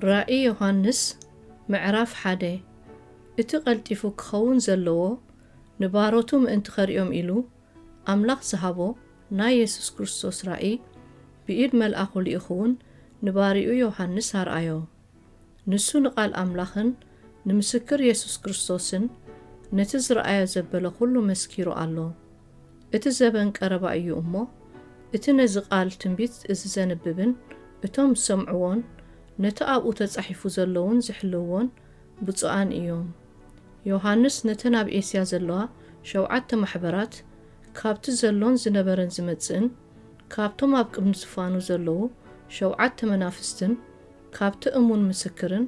ራእይ ዮሃንስ ምዕራፍ ሓደ። እቲ ቀልጢፉ ክኸውን ዘለዎ ንባሮቱ ምእንቲ ኸርእዮም ኢሉ ኣምላኽ ዝሃቦ ናይ የሱስ ክርስቶስ ራእይ ብኢድ መልኣኹ ልኢኹውን ንባሪኡ ዮሃንስ ኣርኣዮ። ንሱ ንቓል ኣምላኽን ንምስክር የሱስ ክርስቶስን ነቲ ዝረኣዮ ዘበለ ኹሉ መስኪሩ ኣሎ። እቲ ዘበን ቀረባ እዩ እሞ፣ እቲ ነዚ ቃል ትንቢት እዚ ዘንብብን እቶም ዝሰምዕዎን ነቲ ኣብኡ ተጻሒፉ ዘለውን ዝሕልውዎን ብፁዓን እዮም። ዮሃንስ ነተን ኣብ ኤስያ ዘለዋ ሸውዓተ ማሕበራት፣ ካብቲ ዘሎን ዝነበረን ዝመጽእን፣ ካብቶም ኣብ ቅድሚ ዝፋኑ ዘለዉ ሸውዓተ መናፍስትን፣ ካብቲ እሙን ምስክርን፣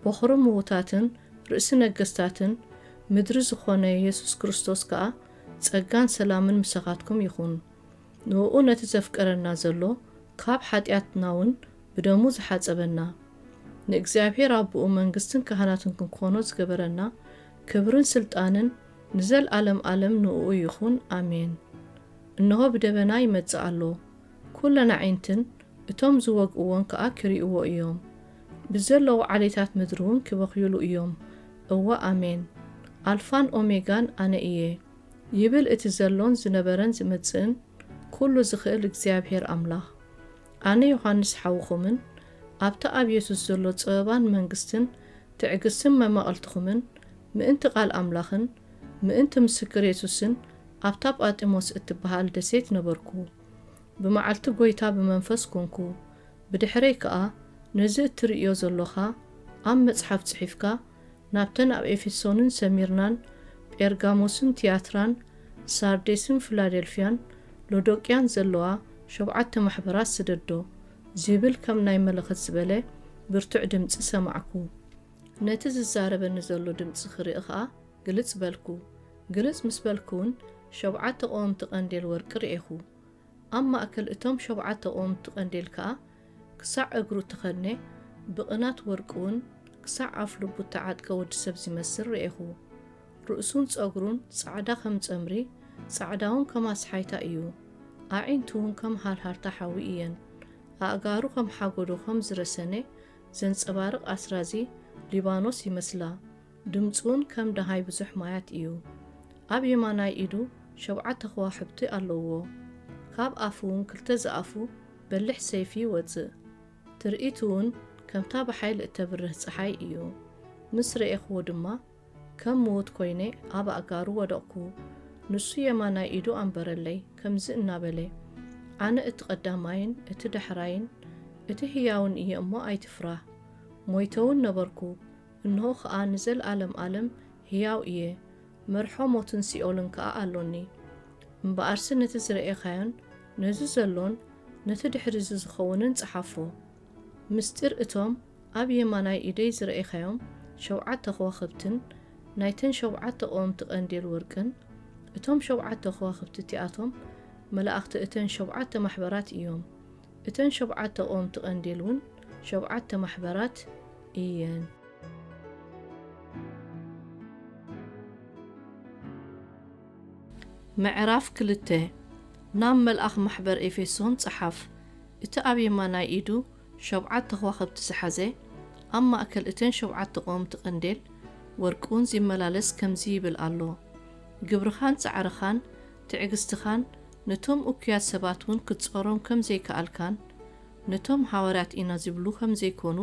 ቦኽሪ ምዉታትን ርእሲ ነገስታትን ምድሪ ዝኾነ የሱስ ክርስቶስ ከኣ ጸጋን ሰላምን ምሳኻትኩም ይኹን። ንእኡ ነቲ ዘፍቀረና ዘሎ ካብ ሓጢኣትና እውን ብደሙ ዝሓጸበና፣ ንእግዚኣብሔር ኣቦኡ መንግስትን ካህናትን ክንኮኖ ዝገበረና፣ ክብርን ስልጣንን ንዘልኣለም ኣለም ንእኡ ይኹን። ኣሜን። እንሆ ብደበና ይመጽእ ኣሎ። ኩለን ኣዒንትን እቶም ዝወግእዎን ከኣ ክርእይዎ እዮም። ብዘለዉ ዓሌታት ምድሪ እውን ክበኽዩሉ እዮም። እወ፣ ኣሜን። ኣልፋን ኦሜጋን ኣነ እየ፣ ይብል እቲ ዘሎን ዝነበረን ዝመጽእን ኩሉ ዝኽእል እግዚኣብሔር ኣምላኽ። ኣነ ዮሃንስ ሓውኹምን ኣብቲ ኣብ የሱስ ዘሎ ጸበባን መንግስትን ትዕግስትን መማቕልትኹምን ምእንቲ ቃል ኣምላኽን ምእንቲ ምስክር የሱስን ኣብታ ጳጢሞስ እትበሃል ደሴት ነበርኩ። ብመዓልቲ ጐይታ ብመንፈስ ኰንኩ። ብድሕረይ ከኣ ነዚ እትርእዮ ዘሎኻ ኣብ መጽሓፍ ጽሒፍካ ናብተን ኣብ ኤፌሶንን ሰሚርናን ጴርጋሞስን ትያትራን ሳርዴስን ፊላደልፍያን ሎዶቅያን ዘለዋ ሸውዓተ ማሕበራት ስደዶ፣ ዚብል ከም ናይ መለኸት ዝበለ ብርቱዕ ድምጺ ሰማዕኩ። ነቲ ዝዛረበኒ ዘሎ ድምጺ ክርኢ ኸኣ ግልጽ በልኩ። ግልጽ ምስ በልኩውን ሸውዓተ ቀወምቲ ቀንዴል ወርቂ ርኤኹ። ኣብ ማእከል እቶም ሸውዓተ ቀወምቲ ቀንዴል ከኣ ክሳዕ እግሩ እተኸድነ ብቕናት ወርቂ እውን ክሳዕ ኣፍ ልቡ እተዓጥቀ ወዲ ሰብ ዚመስል ርኤኹ። ርእሱን ጸጉሩን ጻዕዳ ከም ጸምሪ፣ ጻዕዳውን ከም ኣስሓይታ እዩ። ኣዒንቱ እውን ከም ሃርሃርታ ሓዊ እየን። ኣእጋሩ ከም ሓጎዶ ከም ዝረሰነ ዘንጸባርቕ ኣስራዚ ሊባኖስ ይመስላ። ድምጹ እውን ከም ደሃይ ብዙሕ ማያት እዩ። ኣብ የማናይ ኢዱ ሸውዓተ ከዋኽብቲ ኣለውዎ። ካብ ኣፉ እውን ክልተ ዝኣፉ በሊሕ ሰይፊ ይወጽእ። ትርኢቱ እውን ከምታ ብሓይሊ እተብርህ ጸሓይ እዩ። ምስ ረኤኽዎ ድማ ከም ምዉት ኮይነ ኣብ ኣእጋሩ ወደቕኩ። ንሱ የማናይ ኢዱ ኣንበረለይ፣ ከምዚ እናበለ፣ ኣነ እቲ ቀዳማይን እቲ ዳሕራይን እቲ ህያውን እየ እሞ ኣይትፍራህ። ሞይተ እውን ነበርኩ፣ እንሆ ኸኣ ንዘለኣለም ኣለም ህያው እየ፣ መርሖ ሞትን ሲኦልን ከኣ ኣሎኒ። እምበኣርሲ ነቲ ዝረኤኻዮን ነዚ ዘሎን ነቲ ድሕሪ እዚ ዝኸውንን ጸሓፎ። ምስጢር እቶም ኣብ የማናይ ኢደይ ዝረኤኻዮም ሸውዓተ ከዋኽብትን ናይተን ሸውዓተ ቀወምቲ ቀንዴል ወርቅን፣ እቶም ሸውዓተ ከዋኽብቲ እቲኣቶም መላእኽቲ እተን ሸውዓተ ማሕበራት እዮም። እተን ሸውዓተ ቀወምቲ ቀንዴል እውን ሸውዓተ ማሕበራት እየን። ምዕራፍ ክልተ። ናብ መልኣኽ ማሕበር ኤፌሶን ጸሓፍ። እቲ ኣብ የማናይ ኢዱ ሸውዓተ ከዋኽብቲ ዝሓዘ፣ ኣብ ማእከል እተን ሸውዓተ ቀወምቲ ቀንዴል ወርቂ እውን ዚመላለስ ከምዚ ይብል ኣሎ፣ ግብርኻን ጻዕርኻን ትዕግስትኻን፣ ነቶም እኩያት ሰባት እውን ክትጾሮም ከም ዘይከኣልካን፣ ነቶም ሃዋርያት ኢና ዚብሉ ከም ዘይኮኑ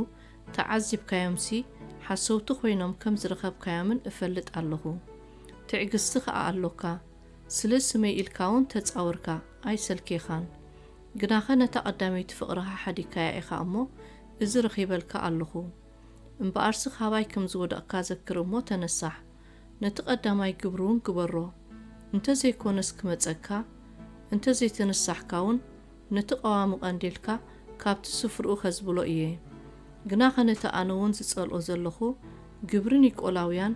ተዓዚብካዮምሲ፣ ሓሰውቲ ኮይኖም ከም ዝረኸብካዮምን እፈልጥ ኣለኹ። ትዕግስቲ ኸኣ ኣሎካ፣ ስለ ስመይ ኢልካ እውን ተጻወርካ፣ ኣይሰልኬኻን። ግናኸ ነታ ቀዳመይቲ ፍቕርኻ ሓዲግካያ ኢኻ እሞ፣ እዚ ረኺበልካ ኣለኹ። እምበኣርሲ ካባይ ከም ዝወደቕካ ዘክር እሞ ተነሳሕ። ነቲ ቀዳማይ ግብሪ እውን ግበሮ። እንተ ዘይኮነስ ክመጸካ፣ እንተ ዘይተነሳሕካ እውን፣ ነቲ ቀዋሚ ቀንዴልካ ካብቲ ስፍርኡ ከዝብሎ እየ። ግናኸ ነቲ ኣነ እውን ዝጸልኦ ዘለኹ ግብሪ ኒቆላውያን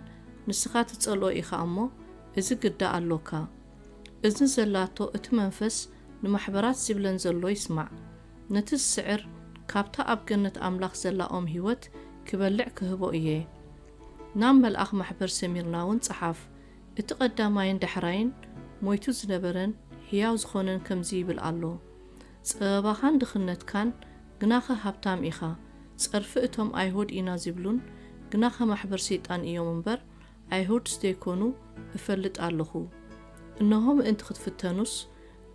ንስኻ ትጸልኦ ኢኻ እሞ፣ እዚ ግዳ ኣሎካ። እዝኒ ዘላቶ እቲ መንፈስ ንማሕበራት ዚብለን ዘሎ ይስማዕ። ነቲ ዝስዕር፣ ካብታ ኣብ ገነት ኣምላኽ ዘላ ኦም ህይወት ክበልዕ ክህቦ እየ። ናብ መልኣኽ ማሕበር ሰሚርና እውን ጸሓፍ። እቲ ቀዳማይን ዳሕራይን፣ ሞይቱ ዝነበረን ህያው ዝኾነን ከምዚ ይብል ኣሎ፣ ጸበባኻን ድኽነትካን፣ ግናኸ ሃብታም ኢኻ፣ ጸርፊ እቶም ኣይሁድ ኢና ዚብሉን፣ ግናኸ ማሕበር ሰይጣን እዮም እምበር፣ ኣይሁድስ ዘይኮኑ እፈልጥ ኣለኹ። እንሆ ምእንቲ ክትፍተኑስ፣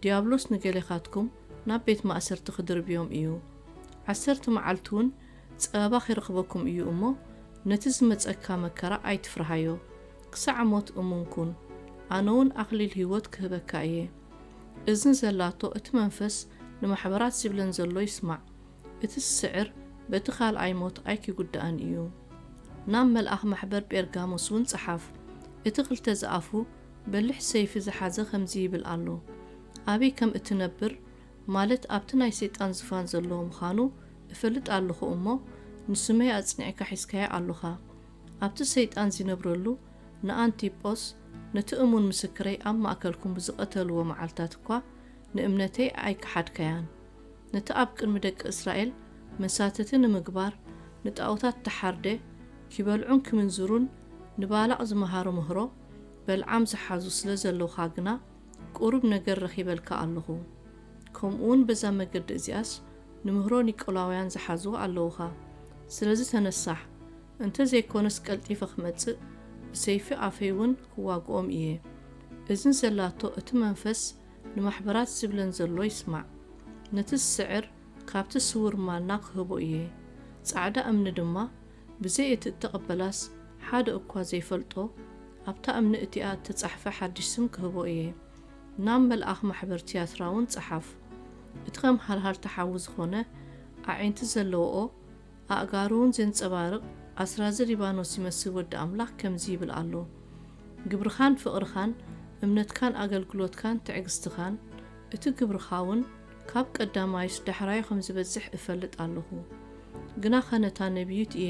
ዲያብሎስ ንገሌኻትኩም ናብ ቤት ማእሰርቲ ክድርብዮም እዩ። ዓሰርተ መዓልቲውን ጸበባ ኺረኽበኩም እዩ እሞ፣ ነቲ ዝመጸካ መከራ ኣይትፍርሃዮ። ክሳዕ ሞት እሙን ኩን፣ ኣነውን ኣኽሊል ህይወት ክህበካ እየ። እዝኒ ዘላቶ እቲ መንፈስ ንማሕበራት ዚብለን ዘሎ ይስማዕ። እቲ ዝስዕር በቲ ካልኣይ ሞት ኣይኪጉዳእን እዩ። ናብ መልኣኽ ማሕበር ጴርጋሞስ እውን ጸሓፍ። እቲ ክልተ ዝኣፉ በሊሕ ሰይፊ ዝሓዘ ከምዚ ይብል ኣሎ። ኣበይ ከም እትነብር፣ ማለት ኣብቲ ናይ ሰይጣን ዝፋን ዘሎ ምዃኑ እፈልጥ ኣለኹ እሞ፣ ንስመይ ኣጽኒዕካ ሒዝካዮ ኣሎኻ። ኣብቲ ሰይጣን ዚነብረሉ ንኣንቲጶስ፣ ነቲ እሙን ምስክረይ ኣብ ማእከልኩም ብዝቐተልዎ መዓልታት እኳ፣ ንእምነተይ ኣይከሓድካያን። ነቲ ኣብ ቅድሚ ደቂ እስራኤል መሳተቲ ንምግባር ንጣኦታት ተሓርደ፣ ኪበልዑን ኪምንዝሩን ንባላቕ ዝመሃሮ ምህሮ በልዓም ዝሓዙ ስለ ዘለውኻ ግና፣ ቁሩብ ነገር ረኺበልካ ኣለኹ። ከምኡውን በዛ መገዲ እዚኣስ ንምህሮ ኒቆላውያን ዝሓዝዎ ኣለውኻ። ስለዚ ተነሳሕ፣ እንተ ዘይኮነስ ቀልጢፈ ክመጽእ፣ ብሰይፊ ኣፈይ እውን ክዋግኦም እየ። እዝን ዘላቶ እቲ መንፈስ ንማሕበራት ዝብለን ዘሎ ይስማዕ። ነቲ ዝስዕር ካብቲ ስውር ማና ክህቦ እየ። ጻዕዳ እምኒ ድማ ብዘይ እቲ እተቐበላስ ሓደ እኳ ዘይፈልጦ ኣብታ እምኒ እቲኣ እተጻሕፈ ሓድሽ ስም ክህቦ እየ። ናብ መልኣኽ ማሕበር ትያትራ እውን ጸሓፍ። እቲ ከም ሃልሃልታ ሓዊ ዝኾነ ኣዒንቲ ዘለዎኦ ኣእጋሩ እውን ዘንጸባርቕ ኣስራዚ ሊባኖስ ዝመስል ወዲ ኣምላኽ ከምዚ ይብል ኣሎ። ግብርኻን ፍቕርኻን እምነትካን ኣገልግሎትካን ትዕግስትኻን እቲ ግብርኻ እውን ካብ ቀዳማይስ ዳሕራዩ ከም ዝበዝሕ እፈልጥ ኣለኹ። ግናኸ ነታ ነቢይት እየ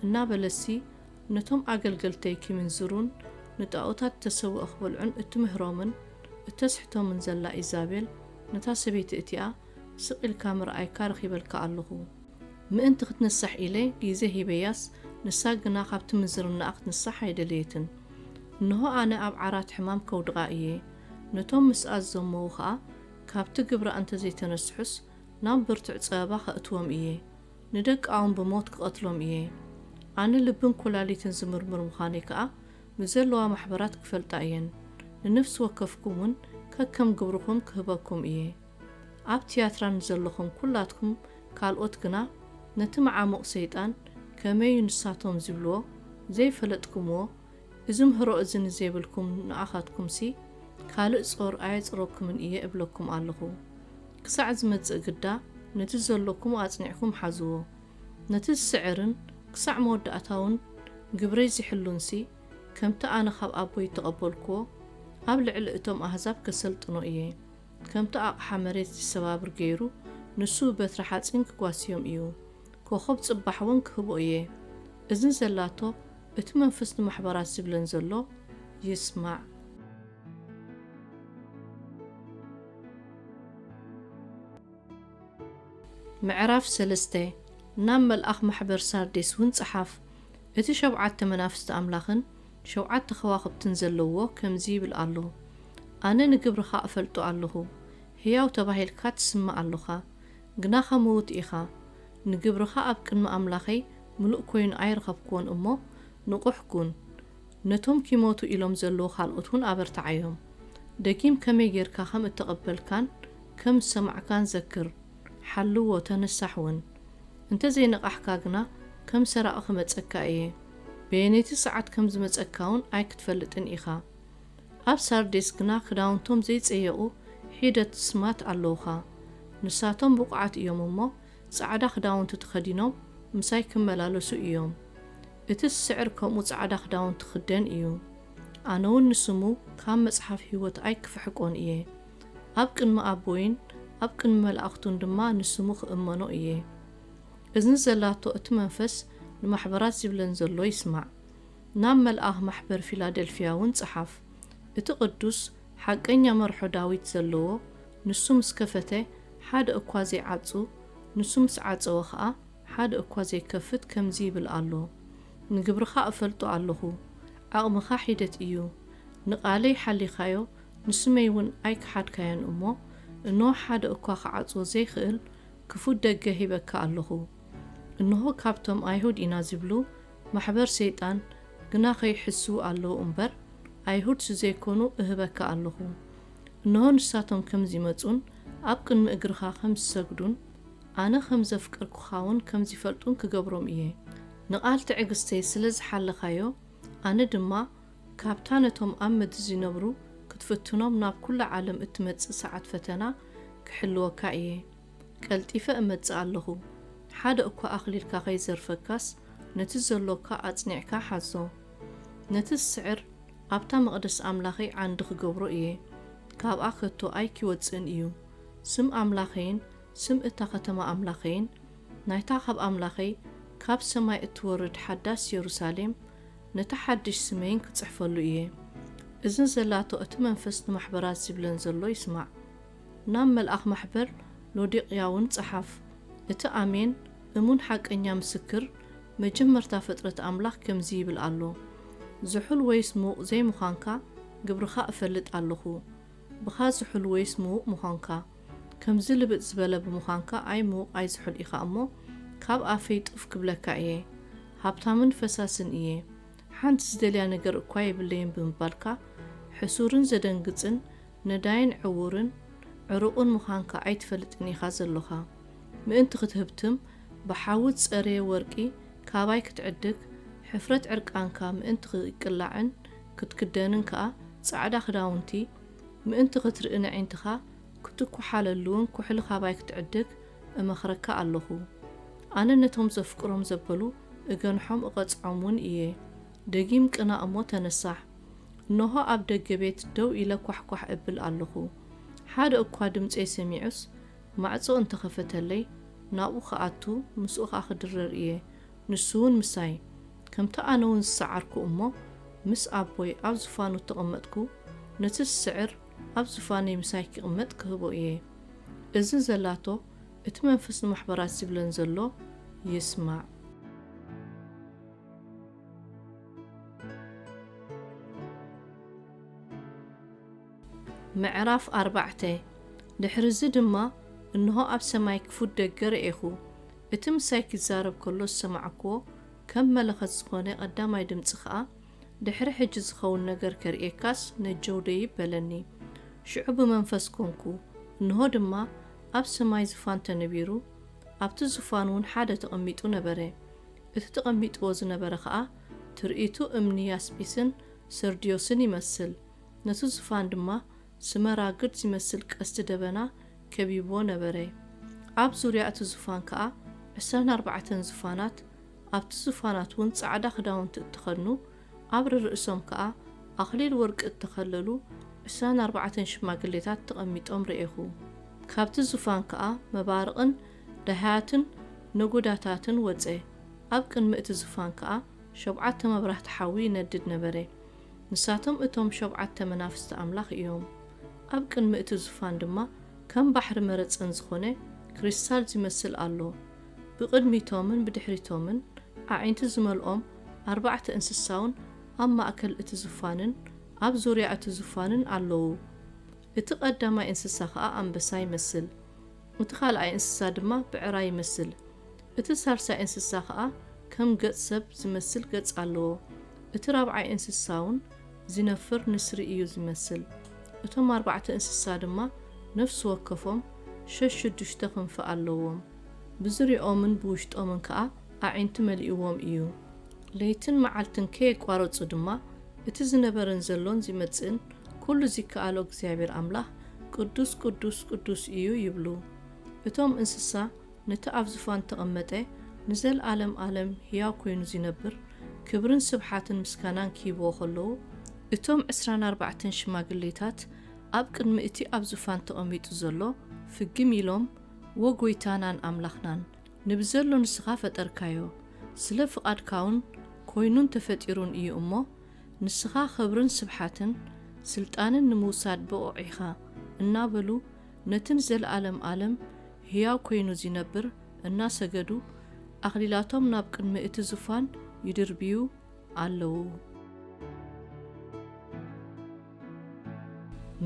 እናበለሲ ነቶም ኣገልገልተይ ኪምንዝሩን ንጣኦታት ተሰውኦ ክበልዑን እትምህሮምን እተስሕቶምን ዘላ ኢዛቤል ነታ ሰበይቲ እቲኣ ስቕ ኢልካ ምርኣይካ ረኺበልካ ኣለኹ። ምእንቲ ክትንሳሕ ኢለ ግዜ ሂበያስ፣ ንሳ ግና ካብቲ ምንዝርናኣ ክትንሳሕ ኣይደለየትን። እንሆ ኣነ ኣብ ዓራት ሕማም ከውድቓ እየ። ነቶም ምስኣ ዝዘመዉ ኸኣ ካብቲ ግብራ እንተ ዘይተነስሑስ ናብ ብርቱዕ ጸበባ ኸእትዎም እየ። ንደቃውን ብሞት ክቐትሎም እየ። ኣነ ልብን ኲላሊትን ዝምርምር ምዃነይ ከኣ ብዘለዋ ማሕበራት ክፈልጣ እየን። ንነፍሲ ወከፍኩም እውን ከከም ግብርኹም ክህበኩም እየ። ኣብ ትያትራ ንዘለኹም ኩላትኩም ካልኦት ግና ነቲ መዓሙቕ ሰይጣን ከመይ እዩ ንሳቶም ዝብልዎ ዘይፈለጥኩምዎ፣ እዚ ምህሮ እዚ ንዘይብልኩም ንኣኻትኩምሲ ካልእ ጾር ኣየጽረኩምን እየ እብለኩም ኣለኹ። ክሳዕ ዝመጽእ ግዳ ነቲ ዘሎኩም ኣጽኒዕኩም ሓዝዎ። ነቲ ዝስዕርን ክሳዕ መወዳእታውን ግብረይ ዚሕሉንሲ፣ ከምቲ ኣነ ኻብ ኣቦይ እተቐበልክዎ፣ ኣብ ልዕሊ እቶም ኣህዛብ ከሰልጥኖ እየ። ከምቲ ኣቕሓ መሬት ዚሰባብር ገይሩ፣ ንሱ ብበትሪ ሓጺን ኪጓስዮም እዩ። ኮኾብ ጽባሕ እውን ክህቦ እየ። እዝኒ ዘላቶ፣ እቲ መንፈስ ንማሕበራት ዚብለን ዘሎ ይስማዕ። ምዕራፍ ሰለስተ። ናብ መልኣኽ ማሕበር ሳርዴስ እውን ጸሓፍ። እቲ ሸውዓተ መናፍስቲ ኣምላኽን ሸውዓተ ኸዋኽብትን ዘለዎ ከምዚ ይብል ኣሎ። ኣነ ንግብርኻ እፈልጦ ኣለኹ። ህያው ተባሂልካ ትስማዕ ኣሎኻ፣ ግናኸ ምዉት ኢኻ። ንግብርኻ ኣብ ቅድሚ ኣምላኸይ ምሉእ ኮይኑ ኣይረኸብክዎን እሞ፣ ንቑሕ ኩን። ነቶም ኪሞቱ ኢሎም ዘለዉ ካልኦት እውን ኣበርትዓዮም። ደጊም ከመይ ጌርካ ከም እተቐበልካን ከም ዝሰማዕካን ዘክር። ሓልዎ፣ ተነሳሕ እውን። እንተ ዘይነቓሕካ ግና ከም ሰራቒ ክመጸካ እየ። በየነይቲ ሰዓት ከም ዝመጸካ እውን ኣይክትፈልጥን ኢኻ። ኣብ ሳርዴስ ግና ክዳውንቶም ዘይጸየቑ ሒደት ስማት ኣለዉኻ። ንሳቶም ብቑዓት እዮም እሞ፣ ጻዕዳ ክዳውንቲ ተኸዲኖም ምሳይ ክመላለሱ እዮም። እቲ ዝስዕር ከምኡ ጻዕዳ ክዳውንቲ ክኽደን እዩ። ኣነ እውን ንስሙ ካብ መጽሓፍ ህይወት ኣይክፍሕቆን እየ። ኣብ ቅድሚ ኣቦይን ኣብ ቅድሚ መላእኽቱን ድማ ንስሙ ክእመኖ እየ። እዝኒ ዘላቶ እቲ መንፈስ ንማሕበራት ዚብለን ዘሎ ይስማዕ። ናብ መልኣኽ ማሕበር ፊላደልፍያ እውን ጸሓፍ። እቲ ቅዱስ፣ ሓቀኛ መርሖ ዳዊት ዘለዎ፣ ንሱ ምስ ከፈተ ሓደ እኳ ዘይዓጹ፣ ንሱ ምስ ዓጸወ ኸኣ ሓደ እኳ ዘይከፍት ከምዚ ይብል ኣሎ፣ ንግብርኻ እፈልጦ ኣለኹ፣ ዓቕምኻ ሒደት እዩ። ንቓለይ ሓሊኻዮ፣ ንስመይ እውን ኣይከሓድካዮን እሞ፣ እንሆ ሓደ እኳ ክዓጽዎ ዘይክእል ክፉት ደገ ሂበካ ኣለኹ። እንሆ ካብቶም ኣይሁድ ኢና ዝብሉ ማሕበር ሰይጣን ግና ከይሕስዉ ኣለዉ እምበር፣ ኣይሁድ ስዘይኮኑ እህበካ ኣለኹ። እንሆ ንሳቶም ከም ዚመጹን ኣብ ቅድሚ እግርኻ ከም ዝሰግዱን፣ ኣነ ከም ዘፍቀርኩኻውን ከም ዚፈልጡን ክገብሮም እየ። ንቓል ትዕግስተይ ስለ ዝሓለኻዮ፣ ኣነ ድማ ካብታ ነቶም ኣብ ምድሪ ዚነብሩ ክትፍትኖም ናብ ኩላ ዓለም እትመጽእ ሰዓት ፈተና ክሕልወካ እየ። ቀልጢፈ እመጽእ ኣለኹ። ሓደ እኳ ኣኽሊልካ ኸይዘርፈካስ፣ ነቲ ዘሎካ ኣጽኒዕካ ሓዞ። ነቲ ዝስዕር ኣብታ መቕደስ ኣምላኸይ ዓንዲ ክገብሮ እየ፣ ካብኣ ከቶ ኣይኪወጽእን እዩ። ስም ኣምላኸይን ስም እታ ኸተማ ኣምላኸይን፣ ናይታ ኻብ ኣምላኸይ ካብ ሰማይ እትወርድ ሓዳስ የሩሳሌም፣ ነታ ሓድሽ ስመይን ክጽሕፈሉ እየ። እዝን ዘላቶ እቲ መንፈስ ንማሕበራት ዚብለን ዘሎ ይስማዕ። ናብ መልኣኽ ማሕበር ሎዲቅያ እውን ጸሓፍ። እቲ ኣሜን፣ እሙን ሓቀኛ ምስክር፣ መጀመርታ ፍጥረት ኣምላኽ ከምዚ ይብል ኣሎ፣ ዝሑል ወይስ ምዉቕ ዘይምዃንካ ግብርኻ እፈልጥ ኣለኹ። ብኻ ዝሑል ወይስ ምዉቕ ምዃንካ፣ ከምዚ ልብጥ ዝበለ ብምዃንካ ኣይ ምዉቕ ኣይ ዝሑል ኢኻ እሞ፣ ካብ ኣፈይ ጡፍ ክብለካ እየ። ሃብታምን ፈሳስን እየ። ሓንቲ ዝደልያ ነገር እኳ የብለይን ብምባልካ፣ ሕሱርን ዘደንግጽን፣ ነዳይን ዕዉርን ዕሩቕን ምዃንካ ኣይትፈልጥን ኢኻ ዘሎኻ። ምእንቲ ክትህብትም፣ ብሓዊ ዝጸረየ ወርቂ ካባይ ክትዕድግ፣ ሕፍረት ዕርቃንካ ምእንቲ ክቅላዕን ክትክደንን ከኣ፣ ጻዕዳ ክዳውንቲ ምእንቲ ክትርኢ ነዒንትኻ ክትኩሓለሉን ኩሕሊ ካባይ ክትዕድግ እመኽረካ ኣለኹ። ኣነ ነቶም ዘፍቅሮም ዘበሉ እገንሖም እቐጽዖም እውን እየ። ደጊም ቅናእ እሞ ተነሳሕ። እንሆ ኣብ ደገ ቤት ደው ኢለ ኳሕኳሕ እብል ኣለኹ። ሓደ እኳ ድምጸይ ሰሚዑስ ማዕጾ እንተኸፈተለይ ናብኡ ክኣቱ ምስኡ ኸኣ ክድረር እየ። ንሱ እውን ምሳይ፣ ከምቲ ኣነ እውን ዝሰዓርኩ እሞ ምስ ኣቦይ ኣብ ዝፋኑ እተቐመጥኩ፣ ነቲ ዝስዕር ኣብ ዝፋነይ ምሳይ ኪቕመጥ ክህቦ እየ። እዝን ዘላቶ እቲ መንፈስ ንማሕበራት ዝብለን ዘሎ ይስማዕ። ምዕራፍ ኣርባዕተ። ድሕሪ እዚ ድማ እንሆ ኣብ ሰማይ ክፉት ደገ ርኤኹ። እቲ ምሳይ ኪዛረብ ከሎ ዝሰማዕክዎ ከም መለኸት ዝኾነ ቀዳማይ ድምጺ ኸኣ፣ ድሕሪ ሕጂ ዝኸውን ነገር ከርእየካስ ነጀው ደይብ በለኒ። ሽዑ ብመንፈስ ኮንኩ፣ እንሆ ድማ ኣብ ሰማይ ዝፋን ተነቢሩ፣ ኣብቲ ዝፋን እውን ሓደ ተቐሚጡ ነበረ። እቲ ተቐሚጥዎ ዝነበረ ኸኣ ትርኢቱ እምኒ ያስጲስን ሰርድዮስን ይመስል። ነቲ ዝፋን ድማ ስመራግድ ዝመስል ቀስቲ ደበና ከቢብዎ ነበረ። ኣብ ዙርያ እቲ ዝፋን ከኣ ዕስራን ኣርባዕተን ዝፋናት፣ ኣብቲ ዝፋናት እውን ጻዕዳ ክዳውንቲ እተኸድኑ፣ ኣብ ርርእሶም ከኣ ኣኽሊል ወርቂ እተኸለሉ ዕስራን ኣርባዕተን ሽማግሌታት ተቐሚጦም ርኤኹ። ካብቲ ዝፋን ከኣ መባርቕን ደሃያትን ነጎዳታትን ወጸ። ኣብ ቅድሚ እቲ ዝፋን ከኣ ሸብዓተ መብራህቲ ሓዊ ይነድድ ነበረ። ንሳቶም እቶም ሸብዓተ መናፍስቲ ኣምላኽ እዮም። ኣብ ቅድሚ እቲ ዝፋን ድማ ከም ባሕሪ መረጽን ዝኾነ ክሪስታል ዝመስል ኣሎ። ብቕድሚቶምን ብድሕሪቶምን ኣዒንቲ ዝመልኦም ኣርባዕተ እንስሳውን ኣብ ማእከል እቲ ዝፋንን ኣብ ዙርያ እቲ ዝፋንን ኣለዉ። እቲ ቀዳማይ እንስሳ ኸኣ ኣንበሳ ይመስል፣ እቲ ኻልኣይ እንስሳ ድማ ብዕራይ ይመስል። እቲ ሳልሳይ እንስሳ ኸኣ ከም ገጽ ሰብ ዝመስል ገጽ ኣለዎ። እቲ ራብዓይ እንስሳ እውን ዚነፍር ንስሪ እዩ ዚመስል። እቶም ኣርባዕተ እንስሳ ድማ ነፍሲ ወከፎም ሸሽዱሽተ ክንፊ ኣለዎም። ብዙርያኦምን ብውሽጦምን ከኣ ኣዒንቲ መሊእዎም እዩ። ለይትን መዓልትን ከየቋረጹ ድማ፣ እቲ ዝነበረን ዘሎን ዚመጽእን ኩሉ ዚከኣሎ እግዚኣብሔር ኣምላኽ ቅዱስ፣ ቅዱስ፣ ቅዱስ እዩ ይብሉ። እቶም እንስሳ ነቲ ኣብ ዙፋን እተቐመጠ ንዘለኣለም ኣለም ህያው ኮይኑ ዚነብር፣ ክብርን ስብሓትን ምስጋናን ኪህብዎ ከለዉ፣ እቶም ዕስራን ኣርባዕተን ሽማግሌታት ኣብ ቅድሚ እቲ ኣብ ዙፋን ተቐሚጡ ዘሎ ፍግም ኢሎም፣ "ዎጎይታናን ኣምላኽናን፣ ንብዘሎ ንስኻ ፈጠርካዮ፣ ስለ ፍቓድካውን ኮይኑን ተፈጢሩን እዩ እሞ፣ ንስኻ ኽብርን ስብሓትን ስልጣንን ንምውሳድ ብቑዕ ኢኻ" እናበሉ፣ ነቲ ንዘለኣለም ኣለም ህያው ኮይኑ ዚነብር እናሰገዱ፣ ኣኽሊላቶም ናብ ቅድሚ እቲ ዙፋን ይድርብዩ ኣለዉ።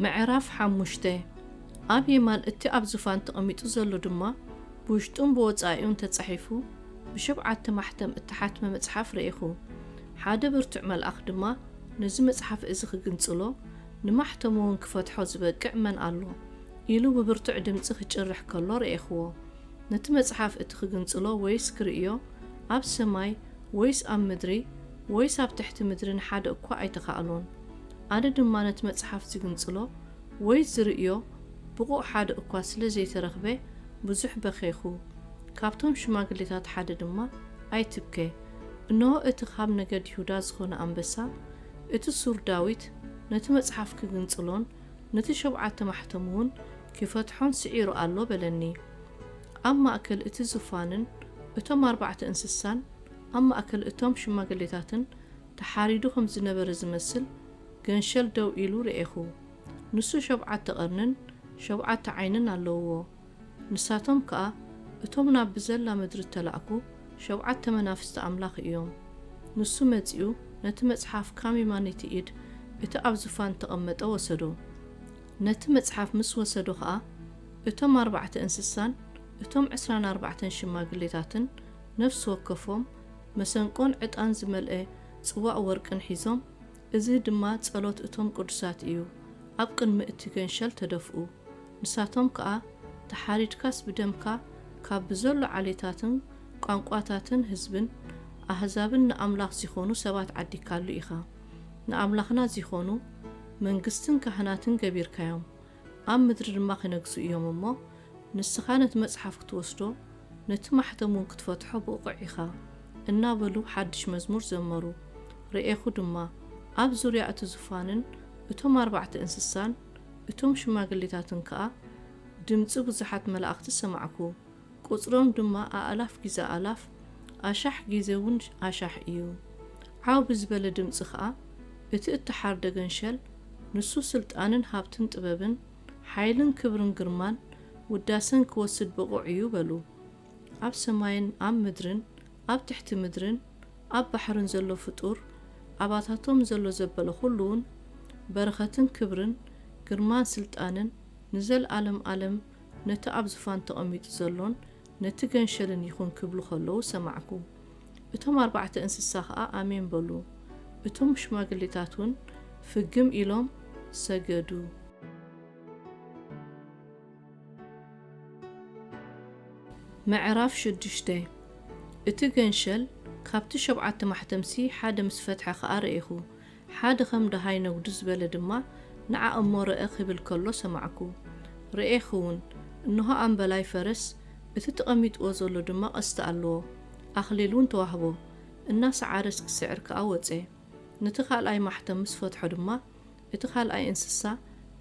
ምዕራፍ ሓሙሽተ። ኣብ የማን እቲ ኣብ ዙፋን ተቐሚጡ ዘሎ ድማ፣ ብውሽጡን ብወጻኢኡን ተጻሒፉ፣ ብሸብዓተ ማሕተም እተሓትመ መጽሓፍ ርኤኹ። ሓደ ብርቱዕ መልኣኽ ድማ ነዚ መጽሓፍ እዚ ክግንጽሎ፣ ንማሕተሙ እውን ክፈትሖ ዝበቅዕ መን ኣሎ? ኢሉ ብብርቱዕ ድምጺ ክጭርሕ ከሎ ርኤኽዎ። ነቲ መጽሓፍ እቲ ክግንጽሎ ወይስ ክርእዮ ኣብ ሰማይ ወይስ ኣብ ምድሪ ወይስ ኣብ ትሕቲ ምድሪ ንሓደ እኳ ኣይተኻእሎን። ኣነ ድማ ነቲ መጽሓፍ ዝግንጽሎ ወይ ዝርእዮ ብቑዕ ሓደ እኳ ስለ ዘይተረኽበ ብዙሕ በኸይኹ። ካብቶም ሽማግሌታት ሓደ ድማ፣ ኣይትብከ፣ እንሆ እቲ ካብ ነገድ ይሁዳ ዝኾነ ኣንበሳ፣ እቲ ሱር ዳዊት፣ ነቲ መጽሓፍ ክግንጽሎን ነቲ ሸብዓተ ማሕተም እውን ክፈትሖን ስዒሩ ኣሎ በለኒ። ኣብ ማእከል እቲ ዙፋንን እቶም ኣርባዕተ እንስሳን ኣብ ማእከል እቶም ሽማግሌታትን ተሓሪዱ ከም ዝነበረ ዝመስል ገንሸል ደው ኢሉ ርኤኹ። ንሱ ሸብዓተ ቀርንን ሸብዓተ ዓይንን ኣለውዎ። ንሳቶም ከኣ እቶም ናብ ብዘላ ምድሪ እተላእኩ ሸብዓተ መናፍስቲ ኣምላኽ እዮም። ንሱ መጺኡ ነቲ መጽሓፍ ካብ የማነይቲ ኢድ እቲ ኣብ ዙፋን እተቐመጠ ወሰዶ። ነቲ መጽሓፍ ምስ ወሰዶ ኸኣ፣ እቶም ኣርባዕተ እንስሳን እቶም ዕስራን ኣርባዕተን ሽማግሌታትን ነፍሲ ወከፎም መሰንቆን ዕጣን ዝመልአ ጽዋእ ወርቅን ሒዞም፣ እዚ ድማ ጸሎት እቶም ቅዱሳት እዩ፣ ኣብ ቅድሚ እቲ ገንሸል ተደፍኡ። ንሳቶም ከኣ፣ ተሓሪድካስ ብደምካ ካብ ብዘሎ ዓሌታትን ቋንቋታትን ህዝብን ኣህዛብን ንኣምላኽ ዚኾኑ ሰባት ዓዲግካሉ ኢኻ። ንኣምላኽና ዚኾኑ መንግስትን ካህናትን ገቢርካዮም፣ ኣብ ምድሪ ድማ ኺነግሱ እዮም እሞ፣ ንስኻ ነቲ መጽሓፍ ክትወስዶ፣ ነቲ ማሕተም እውን ክትፈትሖ ብቑዕ ኢኻ፣ እናበሉ ሓድሽ መዝሙር ዘመሩ። ርኤኹ ድማ፣ ኣብ ዙርያ እቲ ዙፋንን እቶም ኣርባዕተ እንስሳን እቶም ሽማግሌታትን ከኣ ድምጺ ብዙሓት መላእኽቲ ሰማዕኩ። ቁጽሮም ድማ ኣእላፍ ግዜ ኣእላፍ፣ ኣሻሕ ግዜ እውን ኣሻሕ እዩ። ዓው ብዝበለ ድምጺ ኸኣ፣ እቲ እተሓርደ ገንሸል፣ ንሱ ስልጣንን ሃብትን ጥበብን ሓይልን ክብርን ግርማን ውዳሰን ክወስድ ብቑዕ እዩ በሉ። ኣብ ሰማይን ኣብ ምድርን ኣብ ትሕቲ ምድርን ኣብ ባሕርን ዘሎ ፍጡር፣ ኣባታቶም ዘሎ ዘበለ ኹሉ እውን፣ በረኸትን ክብርን ግርማን ስልጣንን ንዘለኣለም ኣለም ነቲ ኣብ ዙፋን ተቐሚጡ ዘሎን ነቲ ገንሸልን ይኹን ክብሉ ኸለዉ ሰማዕኩ። እቶም ኣርባዕተ እንስሳ ኸኣ ኣሜን በሉ። እቶም ሽማግሌታት እውን ፍግም ኢሎም ሰገዱ። ምዕራፍ ሽዱሽተ። እቲ ገንሸል ካብቲ ሸብዓተ ማሕተምሲ ሓደ ምስ ፈትሐ ኸኣ ርኤኹ። ሓደ ኸም ደሃይ ነጉዱ ዝበለ ድማ ንዓ እሞ ርአ ኺብል ከሎ ሰማዕኩ። ርኤኹ እውን፣ እንሆ ኣምበላይ ፈረስ፣ እቲ ተቐሚጥዎ ዘሎ ድማ ቐስቲ ኣለዎ። ኣኽሊል እውን ተዋህቦ። እናሰዓረ ክስዕር ከኣ ወጸ። ነቲ ኻልኣይ ማሕተም ምስ ፈትሖ ድማ፣ እቲ ኻልኣይ እንስሳ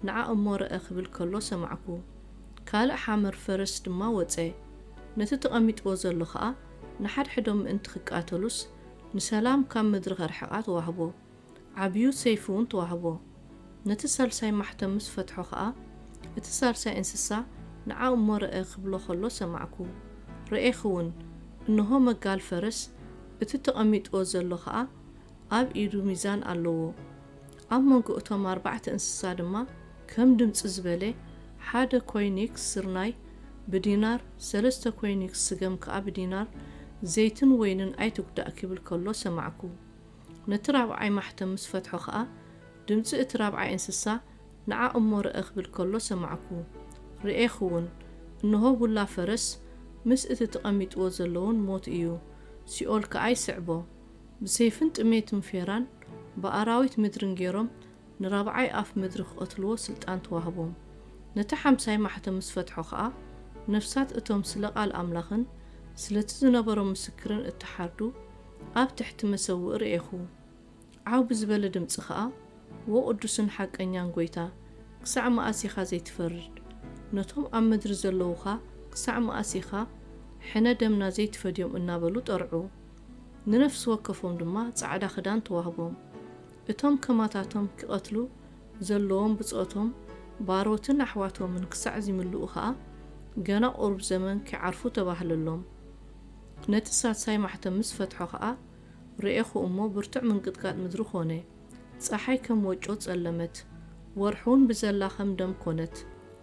ንዓ እሞ ርአ ኺብል ከሎ ሰማዕኩ። ካልእ ሓመር ፈረስ ድማ ወጸ። ነቲ ተቐሚጥዎ ዘሎ ኸኣ ንሓድሕዶም ምእንቲ ኺቃተሉስ ንሰላም ካብ ምድሪ ኸርሕቓ ተዋህቦ። ዓብዩ ሰይፊ እውን ተዋህቦ። ነቲ ሳልሳይ ማሕተም ምስ ፈትሖ ኸኣ እቲ ሳልሳይ እንስሳ ንዓ እሞ ርአ ኺብሎ ኸሎ ሰማዕኩ። ርኤኹ እውን፣ እንሆ መጋል ፈረስ፣ እቲ ተቐሚጥዎ ዘሎ ኸኣ ኣብ ኢዱ ሚዛን ኣለዎ። ኣብ መንጎ እቶም ኣርባዕተ እንስሳ ድማ ከም ድምጺ ዝበለ ሓደ ኮይኒክስ ስርናይ ብዲናር፣ ሰለስተ ኮይኒክስ ስገም ከኣ ብዲናር፣ ዘይትን ወይንን ኣይትጉዳእ ኪብል ከሎ ሰማዕኩ። ነቲ ራብዓይ ማሕተም ምስ ፈትሖ ኸኣ ድምጺ እቲ ራብዓይ እንስሳ ንዓ እሞ ርአ ኪብል ከሎ ሰማዕኩ። ርኤኹ እውን፣ እንሆ ቡላ ፈረስ ምስ እቲ ተቐሚጥዎ ዘለውን ሞት እዩ፣ ሲኦል ከኣ ይስዕቦ። ብሰይፍን ጥሜትን ፌራን ብኣራዊት ምድርን ገይሮም ንራብዓይ ኣፍ ምድሪ ክቐትልዎ ስልጣን ተዋህቦም። ነቲ ሓምሳይ ማሕተም ምስ ፈትሖ ኸኣ ነፍሳት እቶም ስለ ቃል ኣምላኽን ስለቲ ዝነበሮም ምስክርን እተሓርዱ ኣብ ትሕቲ መሰውኢ ርኤኹ። ዓው ብዝበለ ድምጺ ኸኣ፣ ወቕዱስን ሓቀኛን ጐይታ፣ ክሳዕ መኣስ ኢኻ ዘይትፈርድ? ነቶም ኣብ ምድሪ ዘለዉኻ ክሳዕ መኣስ ኢኻ ሕነ ደምና ዘይትፈድዮም? እናበሉ ጠርዑ። ንነፍሲ ወከፎም ድማ ጻዕዳ ክዳን ተዋህቦም። እቶም ከማታቶም ኪቐትሉ ዘለዎም ብጾቶም፣ ባሮትን ኣሕዋቶምን ክሳዕ ዚምልኡ ኸኣ፣ ገና ቁሩብ ዘመን ኪዓርፉ ተባህለሎም። ነቲ ሳልሳይ ማሕተም ምስ ፈትሖ ኸኣ፣ ርኤኹ እሞ፣ ብርቱዕ ምንቅጥቃጥ ምድሪ ኾነ። ጸሓይ ከም ወጮ ጸለመት፣ ወርሒ እውን ብዘላ ኸም ደም ኰነት።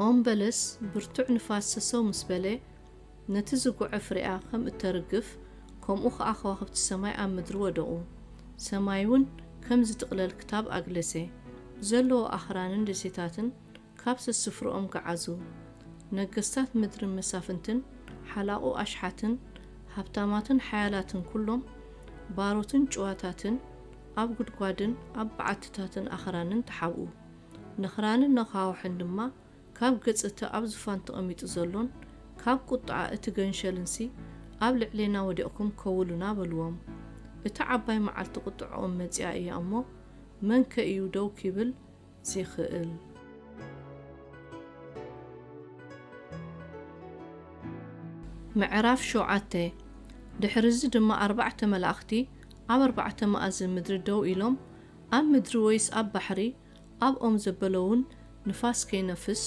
ኦም በለስ ብርቱዕ ንፋስ ሰሰው ምስ በለ፣ ነቲ ዝጉዐ ፍሬኣ ኸም እተርግፍ፣ ከምኡ ኸኣ ከዋኽብቲ ሰማይ ኣብ ምድሪ ወደቑ። ሰማይ እውን ከም ዝጥቕለል ክታብ ኣግለሰ። ዘለዎ ኣኽራንን ደሴታትን ካብ ሰስፍርኦም ገዓዙ። ነገስታት ምድርን መሳፍንትን ሓላቑ ኣሽሓትን ሃብታማትን ሓያላትን ኩሎም ባሮትን ጭዋታትን ኣብ ጉድጓድን ኣብ በዓትታትን ኣኽራንን ተሓብኡ። ነኽራንን ነዃውሕን ድማ ካብ ገጽ እቲ ኣብ ዙፋን ተቐሚጡ ዘሎን ካብ ቁጥዓ እቲ ገንሸልንሲ ኣብ ልዕሌና ወዲቕኩም ከውሉና በልዎም። እታ ዓባይ መዓልቲ ቁጥዕኦም መጺኣ እያ እሞ፣ መንከ እዩ ደው ኪብል ዚኽእል? ምዕራፍ ሸውዓተ። ድሕርዚ ድማ ኣርባዕተ መላእኽቲ ኣብ ኣርባዕተ መኣዝን ምድሪ ደው ኢሎም፣ ኣብ ምድሪ ወይስ ኣብ ባሕሪ ኣብ ኦም ዘበለውን ንፋስ ከይነፍስ፣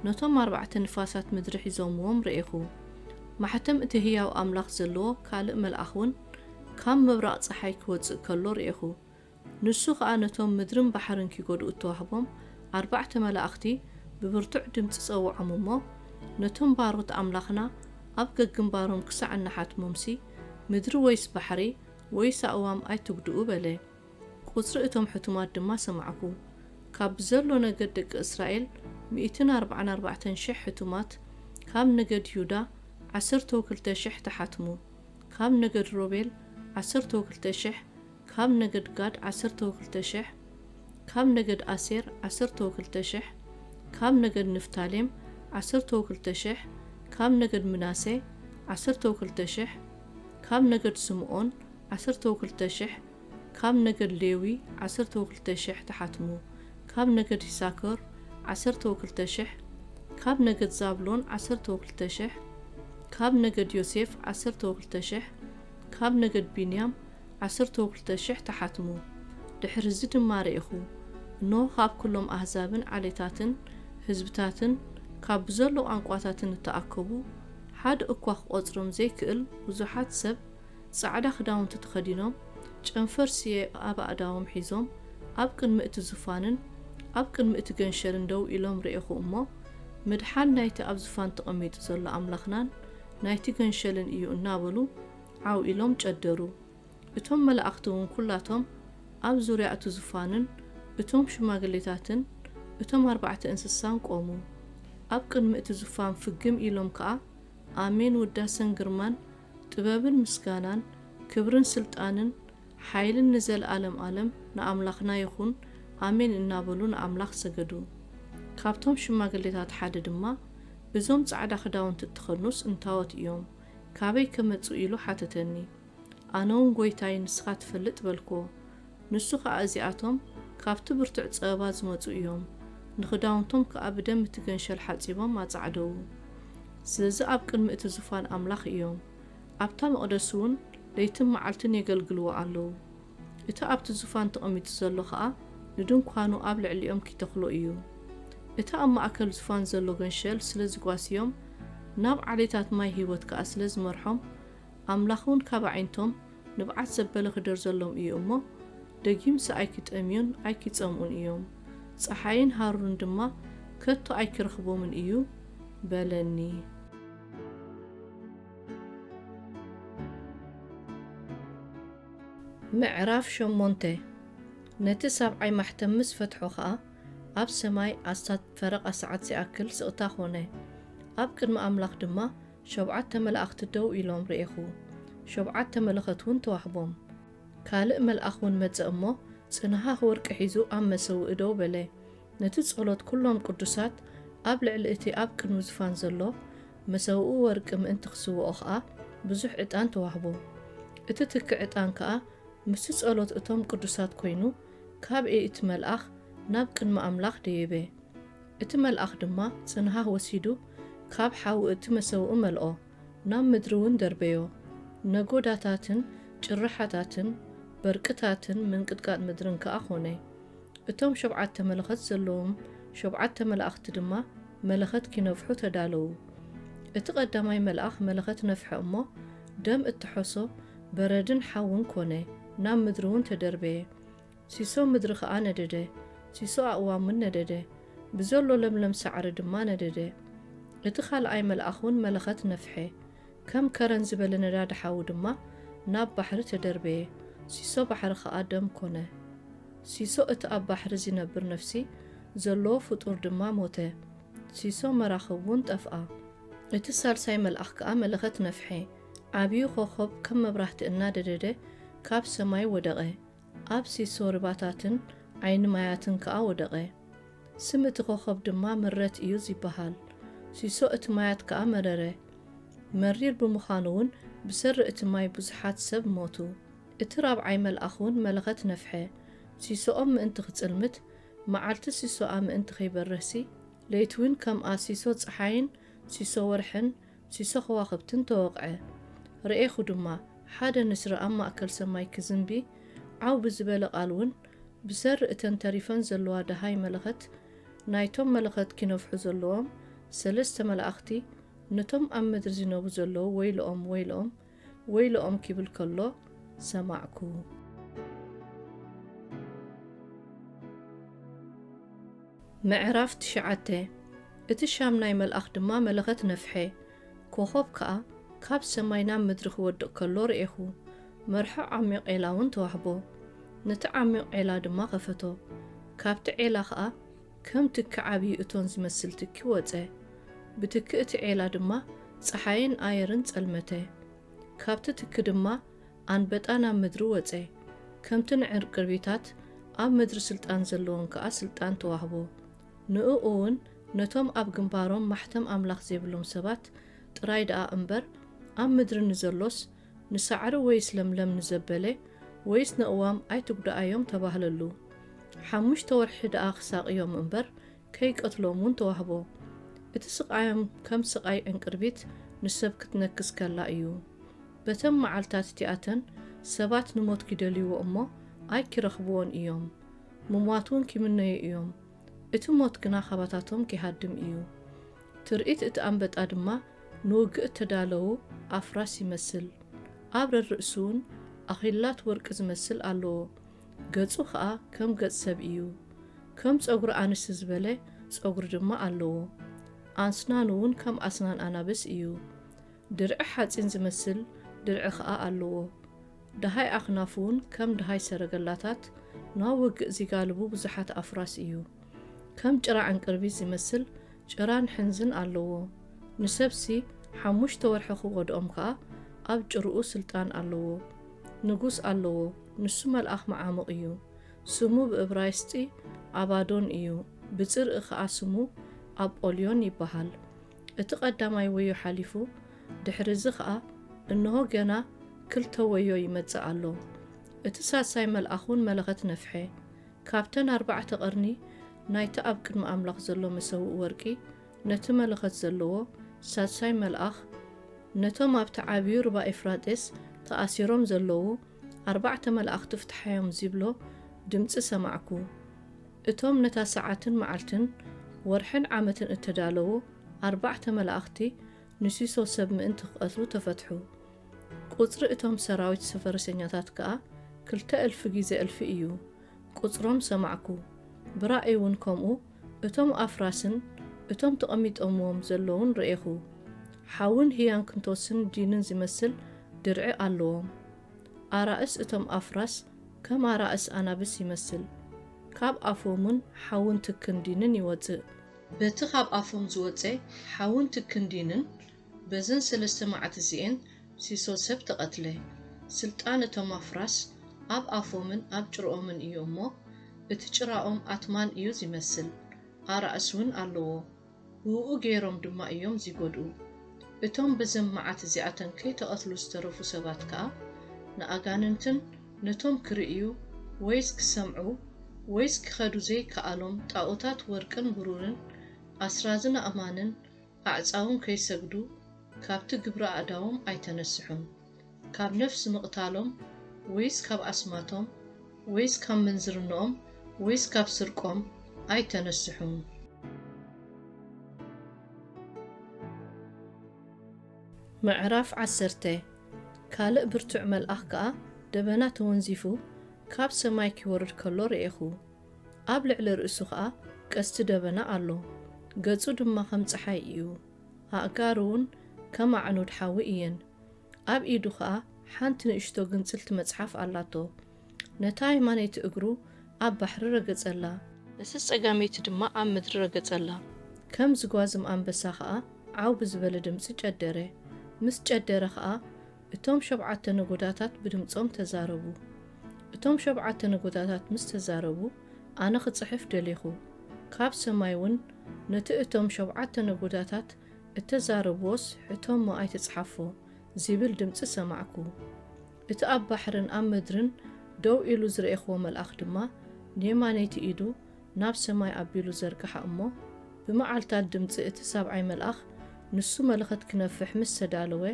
ነቶም ኣርባዕተ ንፋሳት ምድሪ ሒዞምዎም ርኤኹ። ማሕተም እቲ ህያው ኣምላኽ ዘለዎ ካልእ መልኣኽ እውን ካብ ምብራቕ ጸሓይ ክወጽእ ከሎ ርኤኹ። ንሱ ኸኣ ነቶም ምድርን ባሕርን ኪጎድኡ እተዋህቦም ኣርባዕተ መላእኽቲ ብብርቱዕ ድምጺ ጸውዖም እሞ፣ ነቶም ባሮት ኣምላኽና ኣብ ገግንባሮም ክሳዕ እንሓትሞምሲ፣ ምድሪ ወይስ ባሕሪ ወይስ ኣእዋም ኣይትጉድኡ በለ። ቁጽሪ እቶም ሕቱማት ድማ ሰማዕኩ። ካብ ብዘሎ ነገድ ደቂ እስራኤል ሚእትን ኣርባዓን ኣርባዕተን ሽሕ ሕቱማት፣ ካብ ነገድ ይሁዳ ዓሰርተው ክልተ ሽሕ ተሓትሙ፣ ካብ ነገድ ሮቤል ዓሰርተው ክልተ ሽሕ፣ ካብ ነገድ ጋድ ዓሰርተው ክልተ ሽሕ፣ ካብ ነገድ ኣሴር ዓሰርተው ክልተ ሽሕ፣ ካብ ነገድ ንፍታሌም ዓሰርተው ክልተ ሽሕ፣ ካብ ነገድ ምናሴ ዓሰርተው ክልተ ሽሕ፣ ካብ ነገድ ስምኦን ዓሰርተው ክልተ ሽሕ፣ ካብ ነገድ ሌዊ ዓሰርተው ክልተ ሽሕ ተሓትሙ፣ ካብ ነገድ ይሳኮር ዓሰርተው ክልተ ሽሕ፣ ካብ ነገድ ዛብሎን ዓሰርተው ክልተ ሽሕ፣ ካብ ነገድ ዮሴፍ ዓሰርተው ክልተ ሽሕ፣ ካብ ነገድ ቢንያም ዓሰርተው ክልተ ሽሕ ተሓትሙ። ድሕርዚ ድማ ርኤኹ፣ እንሆ፣ ካብ ኩሎም ኣህዛብን ዓሌታትን ህዝብታትን፣ ካብ ብዘሎ ቋንቋታትን እተኣከቡ፣ ሓደ እኳ ክቖጽሮም ዘይክእል ብዙሓት ሰብ፣ ጻዕዳ ክዳውንቲ ተኸዲኖም፣ ጨንፈር ስየ ኣብ ኣእዳዎም ሒዞም፣ ኣብ ቅድሚ እቲ ዙፋንን ኣብ ቅድሚ እቲ ገንሸልን ደው ኢሎም ርኤኹ እሞ፣ ምድሓን ናይቲ ኣብ ዙፋን ተቐሚጡ ዘሎ ኣምላኽናን ናይቲ ገንሸልን እዩ እናበሉ፣ ዓው ኢሎም ጨደሩ። እቶም መላእኽቲ እውን ኩላቶም ኣብ ዙርያ እቲ ዙፋንን እቶም ሽማግሌታትን እቶም ኣርባዕተ እንስሳን ቆሙ። ኣብ ቅድሚ እቲ ዙፋን ፍግም ኢሎም ከኣ፣ ኣሜን፣ ውዳሰን ግርማን፣ ጥበብን ምስጋናን፣ ክብርን ስልጣንን፣ ሓይልን ንዘለኣለም ኣለም ንኣምላኽና ይኹን፣ ኣሜን፣ እናበሉ ንኣምላኽ ሰገዱ። ካብቶም ሽማግሌታት ሓደ ድማ፣ እዞም ጻዕዳ ክዳውንቲ እተኸድኑስ እንታዎት እዮም? ካበይ ከመጹ? ኢሉ ሓተተኒ። ኣነ እውን፣ ጐይታይ፣ ንስኻ ትፈልጥ በልክዎ። ንሱ ኸኣ፣ እዚኣቶም ካብቲ ብርቱዕ ጸበባ ዝመጹ እዮም፣ ንኽዳውንቶም ከኣ ብደም እቲ ገንሸል ሓጺቦም ኣጻዕደዉ። ስለዚ ኣብ ቅድሚ እቲ ዙፋን ኣምላኽ እዮም፣ ኣብታ መቕደስ እውን ለይትን መዓልትን የገልግልዎ ኣለዉ። እቲ ኣብቲ ዙፋን ተቐሚጡ ዘሎ ኸኣ ንድንኳኑ ኣብ ልዕሊኦም ኪተኽሎ እዩ። እቲ ኣብ ማእከል ዙፋን ዘሎ ገንሸል ስለ ዝጓስዮም፣ ናብ ዓሌታት ማይ ህይወት ከኣ ስለ ዝመርሖም፣ ኣምላኽ እውን ካብ ኣዒንቶም ንብዓት ዘበለ ክደርዘሎም እዩ እሞ፣ ደጊምሲ ኣይኪጠምዩን ኣይኪጸምኡን እዮም፣ ጸሓይን ሃሩርን ድማ ከቶ ኣይኪረኽቦምን እዩ በለኒ። ምዕራፍ ሸሞንተ። ነቲ ሳብዓይ ማሕተም ምስ ፈትሖ ኸኣ፣ ኣብ ሰማይ ኣስታት ፈረቓ ሰዓት ዚኣክል ስቕታ ኾነ። ኣብ ቅድሚ ኣምላኽ ድማ ሸብዓተ መላእኽቲ ደው ኢሎም ርኤኹ። ሸብዓተ መለኸት እውን ተዋህቦም። ካልእ መልኣኽ እውን መጸ እሞ፣ ጽንሃህ ወርቂ ሒዙ ኣብ መሰውኢ ደው በለ። ነቲ ጸሎት ኩሎም ቅዱሳት ኣብ ልዕሊ እቲ ኣብ ቅድሚ ዙፋን ዘሎ መሰውኢ ወርቂ ምእንቲ ክስውኦ ኸኣ ብዙሕ ዕጣን ተዋህቦ። እቲ ትኪ ዕጣን ከኣ ምስቲ ጸሎት እቶም ቅዱሳት ኮይኑ፣ ካብ እቲ መልኣኽ ናብ ቅድሚ ኣምላኽ ደየበ። እቲ መልኣኽ ድማ ጽንሃህ ወሲዱ፣ ካብ ሓዊ እቲ መሰውኢ መልኦ፣ ናብ ምድሪ እውን ደርበዮ። ነጎዳታትን ጭርሓታትን በርቅታትን ምንቅጥቃጥ ምድርን ከኣ ኾነ። እቶም ሸብዓተ መለኸት ዘለዎም ሸብዓተ መላእኽቲ ድማ መለኸት ኪነፍሑ ተዳለዉ። እቲ ቀዳማይ መልኣኽ መለኸት ነፍሐ እሞ፣ ደም እተሖሶ በረድን ሓውን ኮነ፣ ናብ ምድሪ እውን ተደርበየ። ሲሶ ምድሪ ኸኣ ነደደ፣ ሲሶ ኣእዋም እውን ነደደ፣ ብዘሎ ለምለም ሳዕሪ ድማ ነደደ። እቲ ኻልኣይ መልኣኽ እውን መለኸት ነፍሐ፣ ከም ከረን ዝበለ ነዳዲ ሓዊ ድማ ናብ ባሕሪ ተደርበየ። ሲሶ ባሕሪ ኸኣ ደም ኰነ። ሲሶ እቲ ኣብ ባሕሪ ዚነብር ነፍሲ ዘለዎ ፍጡር ድማ ሞተ። ሲሶ መራኽብ እውን ጠፍኣ። እቲ ሳልሳይ መልኣኽ ከኣ መለኸት ነፍሐ። ዓብዪ ኾኾብ ከም መብራህቲ እናደደደ ካብ ሰማይ ወደቐ። ኣብ ሲሶ ርባታትን ዓይኒ ማያትን ከኣ ወደቐ። ስም እቲ ኮኾብ ድማ ምረት እዩ ዚበሃል። ሲሶ እቲ ማያት ከኣ መረረ። መሪር ብምዃኑ እውን ብሰሪ እቲ ማይ ብዙሓት ሰብ ሞቱ። እቲ ራብዓይ መልኣኽ እውን መለኸት ነፍሐ። ሲሶኦም ምእንቲ ክጽልምት፣ መዓልቲ ሲሶኣ ምእንቲ ከይበርህሲ፣ ለይቲ እውን ከምኣ ሲሶ ጸሓይን ሲሶ ወርሕን ሲሶ ከዋኽብትን ተወቕዐ። ርኤኹ ድማ ሓደ ንስሪ ኣብ ማእከል ሰማይ ክዝንቢ፣ ዓው ብዝበለ ቓል እውን፣ ብሰሪ እተን ተሪፈን ዘለዋ ደሃይ መለኸት፣ ናይቶም መለኸት ኪነፍሑ ዘለዎም ሰለስተ መላእኽቲ፣ ነቶም ኣብ ምድሪ ዚነቡ ዘለዉ ወይልኦም፣ ወይልኦም፣ ወይልኦም ኪብል ከሎ ሰማዕኩ። ምዕራፍ ትሽዓተ። እቲ ሻምናይ መልኣኽ ድማ መለኸት ነፍሐ። ኮኾብ ከኣ ካብ ሰማይ ናብ ምድሪ ክወድቕ ከሎ ርኤኹ። መርሖ ዓሚቕ ዔላ እውን ተዋህቦ። ነቲ ዓሚቕ ዔላ ድማ ኸፈቶ። ካብቲ ዔላ ኸኣ ከም ትኪ ዓብዪ እቶን ዝመስል ትኪ ወጸ። ብትኪ እቲ ዔላ ድማ ጸሓይን ኣየርን ጸልመተ። ካብቲ ትኪ ድማ ኣንበጣ ናብ ምድሪ ወጸ። ከምቲ ንዕንቅርቢታት ኣብ ምድሪ ስልጣን ዘለወን ከኣ ስልጣን ተዋህቦ። ንእኡ እውን ነቶም ኣብ ግንባሮም ማሕተም ኣምላኽ ዘይብሎም ሰባት ጥራይ ደኣ እምበር፣ ኣብ ምድሪ ንዘሎስ፣ ንሳዕሪ ወይስ ለምለም ንዘበለ ወይስ ነእዋም ኣይትጉድኣዮም ተባህለሉ። ሓሙሽተ ወርሒ ደኣ ክሳቕዮም እምበር፣ ከይቀትሎም እውን ተዋህቦ። እቲ ስቓዮም ከም ስቓይ ዕንቅርቢት ንሰብ ክትነክስ ከላ እዩ። በተን መዓልታት እቲኣተን ሰባት ንሞት ኪደልይዎ እሞ ኣይኪረኽብዎን እዮም። ምሟት እውን ኪምነዩ እዮም። እቲ ሞት ግና ኻባታቶም ኪሃድም እዩ። ትርኢት እቲ ኣንበጣ ድማ ንውግእ እተዳለዉ ኣፍራስ ይመስል። ኣብ ረርእሱ እውን ኣኺላት ወርቂ ዝመስል ኣለዎ። ገጹ ኸኣ ከም ገጽ ሰብ እዩ። ከም ጸጉሪ ኣንስቲ ዝበለ ጸጉሪ ድማ ኣለዎ። ኣስናኑ እውን ከም ኣስናን ኣናብስ እዩ። ድርዒ ሓጺን ዝመስል ድርዒ ኸኣ ኣለዎ። ደሃይ ኣኽናፉ እውን ከም ደሃይ ሰረገላታት ናብ ውግእ ዚጋልቡ ብዙሓት ኣፍራስ እዩ። ከም ጭራ ዕንቅርቢት ዚመስል ጭራን ሕንዝን ኣለዎ። ንሰብሲ ሓሙሽተ ወርሒ ኺወድኦም ከኣ ኣብ ጭርኡ ስልጣን ኣለዎ። ንጉስ ኣለዎ፣ ንሱ መልኣኽ መዓሙቕ እዩ። ስሙ ብእብራይስጢ ኣባዶን እዩ፣ ብጽርኢ ኸኣ ስሙ ኣጶልዮን ይበሃል። እቲ ቐዳማይ ወዮ ሓሊፉ፣ ድሕሪ እዚ ኸኣ እንሆ ገና ክልተ ወዮ ይመጽእ ኣሎ። እቲ ሳልሳይ መልኣኽ እውን መለኸት ነፍሐ። ካብተን ኣርባዕተ ቐርኒ ናይቲ ኣብ ቅድሚ ኣምላኽ ዘሎ መሰውእ ወርቂ ነቲ መለኸት ዘለዎ ሳልሳይ መልኣኽ፣ ነቶም ኣብቲ ዓብዩ ሩባ ኤፍራጤስ ተኣሲሮም ዘለዉ ኣርባዕተ መላእኽቲ ፍትሓዮም ዚብሎ ድምጺ ሰማዕኩ። እቶም ነታ ሰዓትን መዓልትን ወርሕን ዓመትን እተዳለዉ ኣርባዕተ መላእኽቲ ንሲሶ ሰብ ምእንቲ ክቐትሉ ተፈትሑ። ቁጽሪ እቶም ሰራዊት ፈረሰኛታት ከኣ ክልተ እልፊ ግዜ እልፊ እዩ። ቁጽሮም ሰማዕኩ። ብራእይ እውን ከምኡ እቶም ኣፍራስን እቶም ተቐሚጦምዎም ዘለዉን ርኤኹ። ሓውን ህያን ክንቶስን ዲንን ዝመስል ድርዒ ኣለዎም። ኣራእስ እቶም ኣፍራስ ከም ኣራእስ ኣናብስ ይመስል። ካብ ኣፎምን ሓውን ትክን ዲንን ይወጽእ። በቲ ካብ ኣፎም ዝወጸ ሓውን ትክን ዲንን በዘን ሰለስተ መዓት እዚኤን ሲሶ ሰብ ተቐትለ። ስልጣን እቶም ኣፍራስ ኣብ ኣፎምን ኣብ ጭርኦምን እዩ እሞ፣ እቲ ጭራኦም ኣትማን እዩ ዚመስል፣ ኣራእስ እውን ኣለዎ። ብእኡ ገይሮም ድማ እዮም ዚጎድኡ። እቶም በዘን መዓት እዚኣተን ከይተቐትሉ ዝተረፉ ሰባት ከኣ፣ ንኣጋንንትን ነቶም ክርእዩ ወይስ ክሰምዑ ወይስ ክኸዱ ዘይከኣሎም ጣኦታት ወርቅን ብሩርን ኣስራዝን ኣእማንን ኣዕጻውን ከይሰግዱ ካብቲ ግብሪ ኣእዳዎም ኣይተነስሑን። ካብ ነፍሲ ምቕታሎም ወይስ ካብ ኣስማቶም ወይስ ካብ ምንዝርንኦም ወይስ ካብ ስርቆም ኣይተነስሑን። ምዕራፍ ዓሰርተ። ካልእ ብርቱዕ መልኣኽ ከኣ ደበና ተወንዚፉ ካብ ሰማይ ኪወርድ ከሎ ርኤኹ። ኣብ ልዕሊ ርእሱ ኸኣ ቀስቲ ደበና ኣሎ። ገጹ ድማ ኸም ጸሓይ እዩ። ኣእጋሩ እውን ከም ኣዕኑድ ሓዊ እየን። ኣብ ኢዱ ኸኣ ሓንቲ ንእሽቶ ግንጽልቲ መጽሓፍ ኣላቶ። ነታ የማነይቲ እግሩ ኣብ ባሕሪ ረገጸላ። ነቲ ጸጋመይቲ ድማ ኣብ ምድሪ ረገጸላ። ከም ዝጓዝም ኣንበሳ ኸኣ ዓው ብዝበለ ድምጺ ጨደረ። ምስ ጨደረ ኸኣ እቶም ሸብዓተ ነጎዳታት ብድምጾም ተዛረቡ። እቶም ሸብዓተ ነጎዳታት ምስ ተዛረቡ፣ ኣነ ክጽሕፍ ደሌኹ። ካብ ሰማይ እውን ነቲ እቶም ሸብዓተ ነጎዳታት እተዛረብዎስ ሕቶ እሞ ኣይትጽሓፎ ዚብል ድምጺ ሰማዕኩ። እቲ ኣብ ባሕርን ኣብ ምድርን ደው ኢሉ ዝረኤኽዎ መልኣኽ ድማ ንየማነይቲ ኢዱ ናብ ሰማይ ኣቢሉ ዘርግሓ እሞ፣ ብመዓልታት ድምጺ እቲ ሳብዓይ መልኣኽ ንሱ መለኸት ክነፍሕ ምስ ተዳለወ፣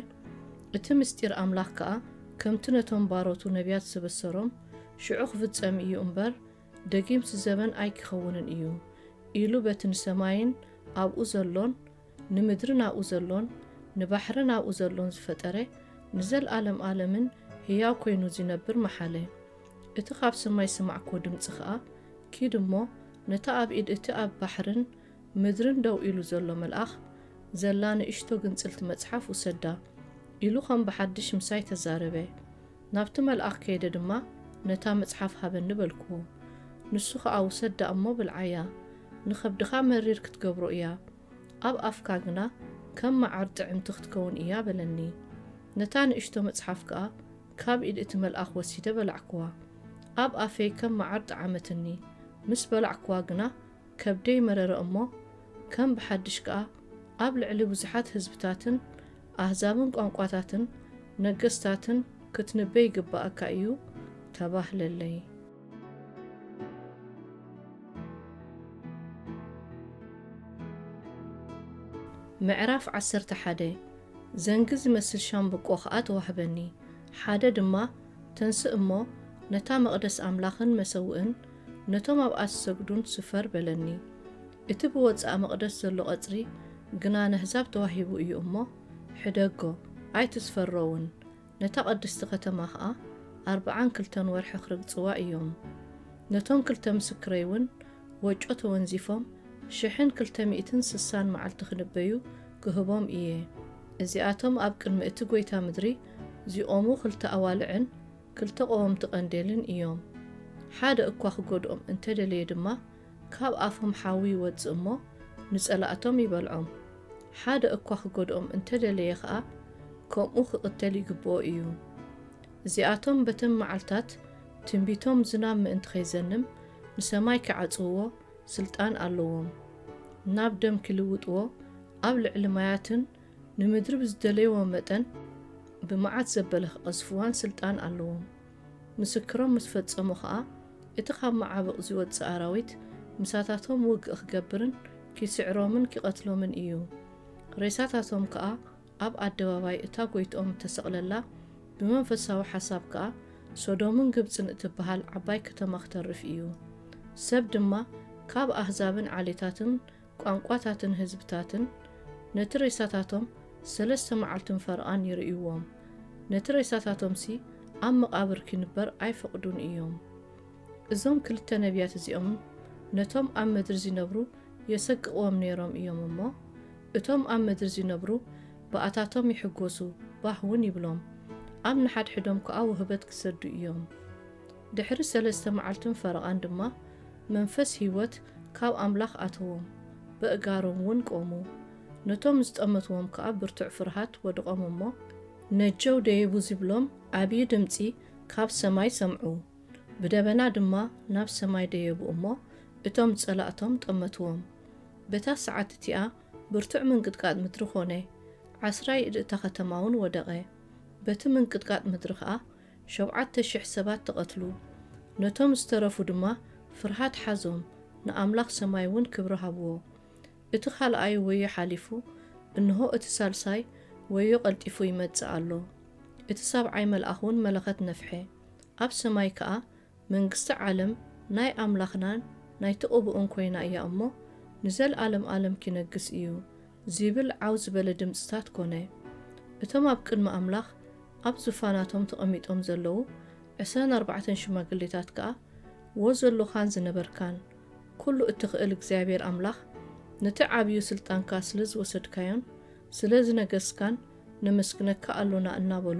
እቲ ምስጢር ኣምላኽ ከኣ ከምቲ ነቶም ባሮቱ ነቢያት ዘበሰሮም ሽዑ ክፍጸም እዩ እምበር፣ ደጊምሲ ዘበን ኣይክኸውንን እዩ ኢሉ በቲ ንሰማይን ኣብኡ ዘሎን ንምድርን ኣብኡ ዘሎን ንባሕርን ኣብኡ ዘሎን ዝፈጠረ ንዘለኣለም ኣለምን ህያው ኮይኑ ዚነብር መሓለ። እቲ ካብ ሰማይ ዝሰማዕክዎ ድምጺ ኸኣ፣ ኪድ እሞ ነታ ኣብ ኢድ እቲ ኣብ ባሕርን ምድርን ደው ኢሉ ዘሎ መልኣኽ ዘላ ንእሽቶ ግንጽልቲ መጽሓፍ ውሰዳ ኢሉ ኸም ብሓድሽ ምሳይ ተዛረበ። ናብቲ መልኣኽ ከይደ ድማ ነታ መጽሓፍ ሃበኒ በልክዎ። ንሱ ኸኣ ውሰዳ እሞ ብልዓያ፣ ንኸብድኻ መሪር ክትገብሮ እያ፣ ኣብ ኣፍካ ግና ከም መዓር ጥዕምቲ ክትከውን እያ በለኒ። ነታ ንእሽቶ መጽሓፍ ከኣ ካብ ኢድ እቲ መልኣኽ ወሲደ በላዕክዋ። ኣብ ኣፈይ ከም መዓር ጠዓመትኒ። ምስ በላዕክዋ ግና ከብደይ መረረ እሞ፣ ከም ብሓድሽ ከኣ ኣብ ልዕሊ ብዙሓት ህዝብታትን ኣህዛብን ቋንቋታትን ነገስታትን ክትንበ ይግባኣካ እዩ ተባህለለይ። ምዕራፍ ዓሰርተ ሓደ። ዘንጊ ዝመስል ሻምብቆ ኸኣ ተዋህበኒ። ሓደ ድማ፣ ተንስእ እሞ ነታ መቕደስ ኣምላኽን መሰውእን ነቶም ኣብኣ ዝሰግዱን ስፈር በለኒ። እቲ ብወጻኢ መቕደስ ዘሎ ቐጽሪ ግና ነህዛብ ተዋሂቡ እዩ እሞ፣ ሕደጎ፣ ኣይትስፈሮ እውን። ነታ ቕድስቲ ከተማ ኸኣ ኣርብዓን ክልተን ወርሒ ክርግጽዋ እዮም። ነቶም ክልተ ምስክረይ እውን ወጮ ተወንዚፎም ሽሕን ክልተ ሚእትን ስሳን መዓልቲ ክንበዩ ክህቦም እየ። እዚኣቶም ኣብ ቅድሚ እቲ ጐይታ ምድሪ ዚቖሙ ክልተ ኣዋልዕን ክልተ ቀወምቲ ቀንዴልን እዮም። ሓደ እኳ ክጎድኦም እንተ ደለየ ድማ፣ ካብ ኣፎም ሓዊ ይወጽእ እሞ፣ ንጸላእቶም ይበልዖም። ሓደ እኳ ክጎድኦም እንተ ደለየ ኸኣ፣ ከምኡ ክቕተል ይግብኦ እዩ። እዚኣቶም በተን መዓልታት ትንቢቶም ዝናብ ምእንቲ ኸይዘንም ንሰማይ ኪዓጽውዎ ስልጣን ኣለዎም። ናብ ደም ኪልውጥዎ፣ ኣብ ልዕሊ ማያትን ንምድሪ ብዝደለይዎ መጠን ብመዓት ዘበለ ኪቐዝፍዋን ስልጣን ኣለዎም። ምስክሮም ምስ ፈጸሙ ኸኣ፣ እቲ ኻብ መዓብቕ ዚወጽእ ኣራዊት ምሳታቶም ውግእ ኪገብርን ኪስዕሮምን ኪቐትሎምን እዩ። ሬሳታቶም ከኣ ኣብ ኣደባባይ እታ ጐይትኦም እተሰቕለላ፣ ብመንፈሳዊ ሓሳብ ከኣ ሶዶምን ግብጽን እትበሃል ዓባይ ከተማ ኪተርፍ እዩ። ሰብ ድማ ካብ ኣህዛብን ዓሌታትን ቋንቋታትን ህዝብታትን ነቲ ሬሳታቶም ሰለስተ መዓልትን ፈረቓን ይርእይዎም። ነቲ ሬሳታቶምሲ ኣብ መቓብር ኪንበር ኣይፈቕዱን እዮም። እዞም ክልተ ነቢያት እዚኦም ነቶም ኣብ ምድሪ ዚነብሩ የሰቅቕዎም ነይሮም እዮም እሞ፣ እቶም ኣብ ምድሪ ዚነብሩ ብኣታቶም ይሕጎሱ፣ ባህ እውን ይብሎም። ኣብ ንሓድሕዶም ከኣ ውህበት ኪሰዱ እዮም። ድሕሪ ሰለስተ መዓልትን ፈረቓን ድማ መንፈስ ህይወት ካብ ኣምላኽ ኣተዎም፣ በእጋሮም እውን ቆሙ። ነቶም ዝጠመትዎም ከኣ ብርቱዕ ፍርሃት ወድቖም እሞ፣ ነጀው ደየቡ ዚብሎም ዓብዪ ድምጺ ካብ ሰማይ ሰምዑ። ብደበና ድማ ናብ ሰማይ ደየቡ እሞ፣ እቶም ጸላእቶም ጠመትዎም። በታ ሰዓት እቲኣ ብርቱዕ ምንቅጥቃጥ ምድሪ ኾነ፣ ዓስራ ኣእዱግ እታ ኸተማ እውን ወደቐ። በቲ ምንቅጥቃጥ ምድሪ ኸኣ ሸውዓተ ሽሕ ሰባት ተቐትሉ። ነቶም ዝተረፉ ድማ ፍርሃት ሓዞም፣ ንኣምላኽ ሰማይ እውን ክብሪ ሃብዎ። እቲ ኻልኣይ ወዮ ሓሊፉ፣ እንሆ እቲ ሳልሳይ ወዮ ቀልጢፉ ይመጽእ ኣሎ። እቲ ሳብዓይ መልኣኽ እውን መለኸት ነፍሐ። ኣብ ሰማይ ከኣ መንግስቲ ዓለም ናይ ኣምላኽናን ናይቲ ቅቡእን ኮይና እያ እሞ፣ ንዘለኣለም ኣለም ኪነግስ እዩ ዚብል ዓው ዝበለ ድምጽታት ኮነ። እቶም ኣብ ቅድሚ ኣምላኽ ኣብ ዙፋናቶም ተቐሚጦም ዘለዉ ዕስራን ኣርባዕተን ሽማግሌታት ከኣ፣ ወዘሎኻን ዝነበርካን፣ ኩሉ እትኽእል እግዚኣብሔር ኣምላኽ፣ ነቲ ዓብዩ ስልጣንካ ስለ ዝወሰድካዮን ስለ ዝነገስካን ነመስግነካ ኣሎና እናበሉ፣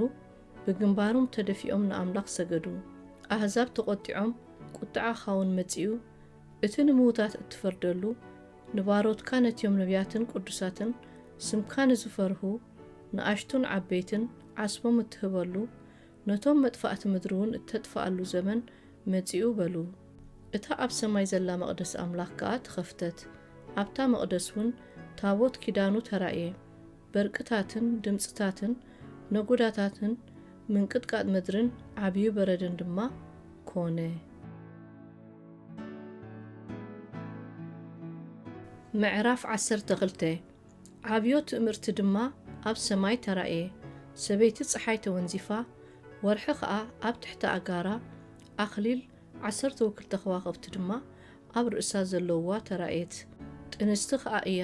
ብግንባሮም ተደፊኦም ንኣምላኽ ሰገዱ። ኣህዛብ ተቖጢዖም፣ ቁጥዓኻ እውን መጺኡ፣ እቲ ንምዉታት እትፈርደሉ፣ ንባሮትካ ነቲኦም ነቢያትን ቅዱሳትን ስምካ ንዝፈርሁ ንኣሽቱን ዓበይትን ዓስቦም እትህበሉ፣ ነቶም መጥፋእቲ ምድሪ እውን እተጥፍኣሉ ዘመን መጺኡ በሉ። እታ ኣብ ሰማይ ዘላ መቕደስ ኣምላኽ ከኣ ተኸፍተት። ኣብታ መቕደስ እውን ታቦት ኪዳኑ ተራእየ። በርቅታትን ድምጽታትን ነጎዳታትን ምንቅጥቃጥ ምድርን ዓብዩ በረድን ድማ ኮነ። ምዕራፍ ዓሰርተ ክልተ። ዓብዮ ትእምርቲ ድማ ኣብ ሰማይ ተራእየ። ሰበይቲ ጸሓይ ተወንዚፋ፣ ወርሒ ኸኣ ኣብ ትሕቲ ኣእጋራ፣ ኣኽሊል ዓሰርተ ወክልተ ከዋኽብቲ ድማ ኣብ ርእሳ ዘለውዋ ተራእየት። ጥንስቲ ኸኣ እያ፣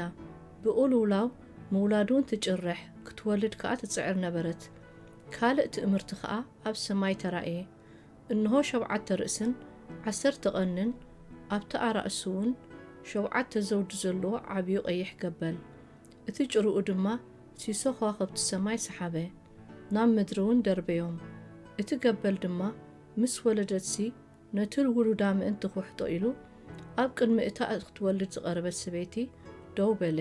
ብቕልውላው ምውላድ እውን ትጭርሕ፣ ክትወልድ ከኣ ትጽዕር ነበረት። ካልእ ትእምርቲ ኸኣ ኣብ ሰማይ ተራእየ። እንሆ ሸብዓተ ርእስን ዓሰርተ ቐንን፣ ኣብቲ ኣራእሱ እውን ሸውዓተ ዘውዲ ዘለዎ ዓብዩ ቐይሕ ገበል። እቲ ጭርኡ ድማ ሲሶ ከዋኽብቲ ሰማይ ሰሓበ፣ ናብ ምድሪ እውን ደርበዮም። እቲ ገበል ድማ ምስ ወለደትሲ ነቲ ውሉዳ ምእንቲ ክውሕጦ ኢሉ ኣብ ቅድሚ እታ ክትወልድ ዝቐረበት ሰበይቲ ደው በለ።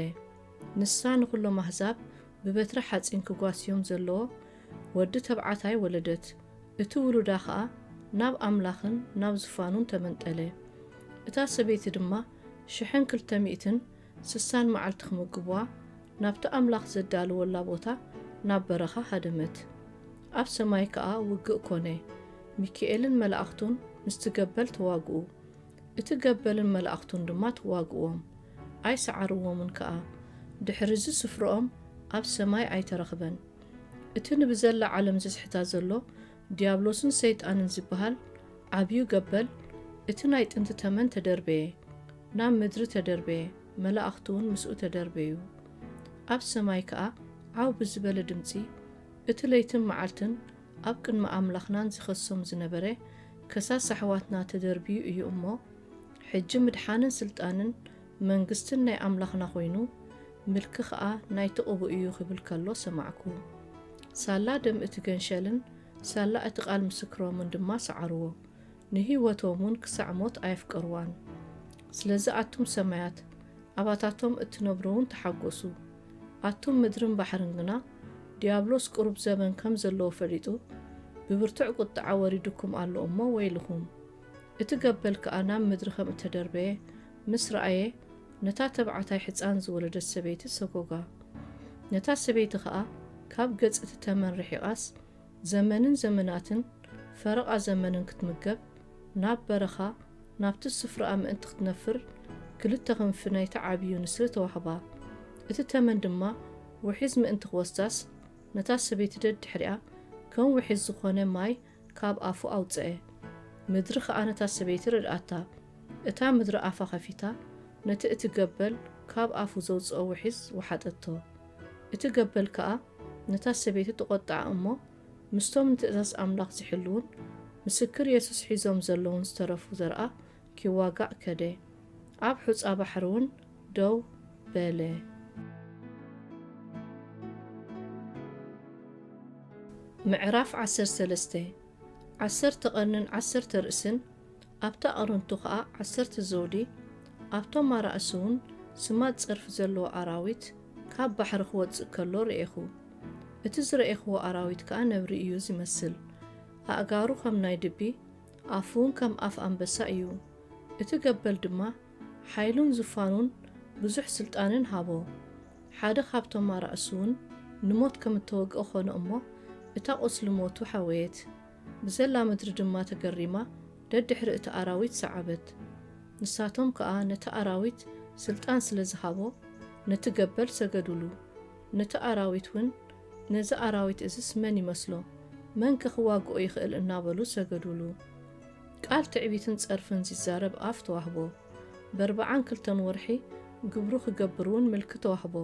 ንሳ ንኹሎም ኣህዛብ ብበትሪ ሓጺን ክጓስዮም ዘለዎ ወዲ ተብዓታይ ወለደት። እቲ ውሉዳ ኸኣ ናብ ኣምላኽን ናብ ዝፋኑን ተመንጠለ። እታ ሰበይቲ ድማ ሽሕን ክልተ ሚእትን ስሳን መዓልቲ ክምግብዋ ናብቲ ኣምላኽ ዘዳለወላ ቦታ ናብ በረኻ ሃደመት። ኣብ ሰማይ ከኣ ውግእ ኮነ። ሚካኤልን መላእኽቱን ምስቲ ገበል ተዋግኡ። እቲ ገበልን መላእኽቱን ድማ ተዋግእዎም፣ ኣይሰዓርዎምን ከኣ። ድሕርዚ ስፍርኦም ኣብ ሰማይ ኣይተረኽበን። እቲ ንብዘላ ዓለም ዘስሕታ ዘሎ ዲያብሎስን ሰይጣንን ዝበሃል ዓብዩ ገበል፣ እቲ ናይ ጥንቲ ተመን ተደርበየ፣ ናብ ምድሪ ተደርበየ፣ መላእኽቱ እውን ምስኡ ተደርበዩ። ኣብ ሰማይ ከኣ ዓው ብዝበለ ድምጺ፣ እቲ ለይትን መዓልትን ኣብ ቅድሚ ኣምላኽናን ዝኸሶም ዝነበረ ከሳስ ኣሕዋትና ተደርብዩ እዩ እሞ፣ ሕጂ ምድሓንን ስልጣንን መንግስትን ናይ ኣምላኽና ኮይኑ፣ ምልኪ ኸኣ ናይቲ ቅቡእ እዩ ክብል ከሎ ሰማዕኩ። ሳላ ደም እቲ ገንሸልን ሳላ እቲ ቃል ምስክሮምን ድማ ሰዓርዎ፣ ንህይወቶም እውን ክሳዕ ሞት ኣየፍቀርዋን። ስለዚ ኣቱም ሰማያት፣ ኣባታቶም እትነብሩ እውን ተሓጎሱ። ኣቱም ምድርን ባሕርን ግና፣ ዲያብሎስ ቅሩብ ዘበን ከም ዘለዎ ፈሊጡ፣ ብብርቱዕ ቁጥዓ ወሪዱኩም ኣሎ እሞ ወይልኹም። እቲ ገበል ከኣ ናብ ምድሪ ከም እተደርበየ ምስ ረኣየ፣ ነታ ተባዕታይ ሕጻን ዝወለደት ሰበይቲ ሰጎጋ። ነታ ሰበይቲ ኸኣ ካብ ገጽ እቲ ተመን ርሒቓስ፣ ዘመንን ዘመናትን ፈረቓ ዘመንን ክትምገብ፣ ናብ በረኻ ናብቲ ስፍራኣ ምእንቲ ክትነፍር፣ ክልተ ክንፊ ናይቲ ዓብዩ ንስሪ ተዋህባ። እቲ ተመን ድማ ውሒዝ ምእንቲ ክወስዳስ፣ ነታ ሰበይቲ ደድሕሪኣ ከም ውሒዝ ዝኾነ ማይ ካብ ኣፉ ኣውጽአ። ምድሪ ኸኣ ነታ ሰበይቲ ረድኣታ። እታ ምድሪ ኣፋ ኸፊታ፣ ነቲ እቲ ገበል ካብ ኣፉ ዘውጽኦ ውሒዝ ወሓጠቶ። እቲ ገበል ከኣ ነታ ሰበይቲ ተቖጥዓ እሞ፣ ምስቶም ንትእዛዝ ኣምላኽ ዝሕልዉን ምስክር የሱስ ሒዞም ዘለዉን ዝተረፉ ዘርኣ ኪዋጋእ ከደ። ኣብ ሑጻ ባሕሪ እውን ደው በለ። ምዕራፍ ዓሰርተ ሰለስተ። ዓሰርተ ቐርንን ዓሰርተ ርእስን፣ ኣብታ ኣቕርንቱ ኸኣ ዓሰርተ ዘውዲ፣ ኣብቶም ኣራእሱ እውን ስማት ጸርፊ ዘለዎ ኣራዊት ካብ ባሕሪ ክወጽእ ከሎ ርኤኹ። እቲ ዝረኤኽዎ ኣራዊት ከኣ ነብሪ እዩ ዝመስል። ኣእጋሩ ከም ናይ ድቢ፣ ኣፉ እውን ከም ኣፍ ኣንበሳ እዩ። እቲ ገበል ድማ ሓይሉን ዙፋኑን ብዙሕ ስልጣንን ሃቦ። ሓደ ካብቶም ኣራእሱ እውን ንሞት ከም እተወግአ ኾነ እሞ፣ እታ ቁስሊ ሞቱ ሓወየት። ብዘላ ምድሪ ድማ ተገሪማ ደድሕሪ እቲ ኣራዊት ሰዓበት። ንሳቶም ከኣ ነቲ ኣራዊት ስልጣን ስለ ዝሃቦ፣ ነቲ ገበል ሰገዱሉ። ነቲ ኣራዊት እውን፣ "ነዚ ኣራዊት እዝስ መን ይመስሎ? መንከ ክዋግኦ ይኽእል?" እናበሉ ሰገዱሉ። ቃል ትዕቢትን ጸርፍን ዚዛረብ ኣፍ ተዋህቦ። በርብዓን ክልተን ወርሒ ግብሩ ክገብር እውን ምልኪ ተዋህቦ።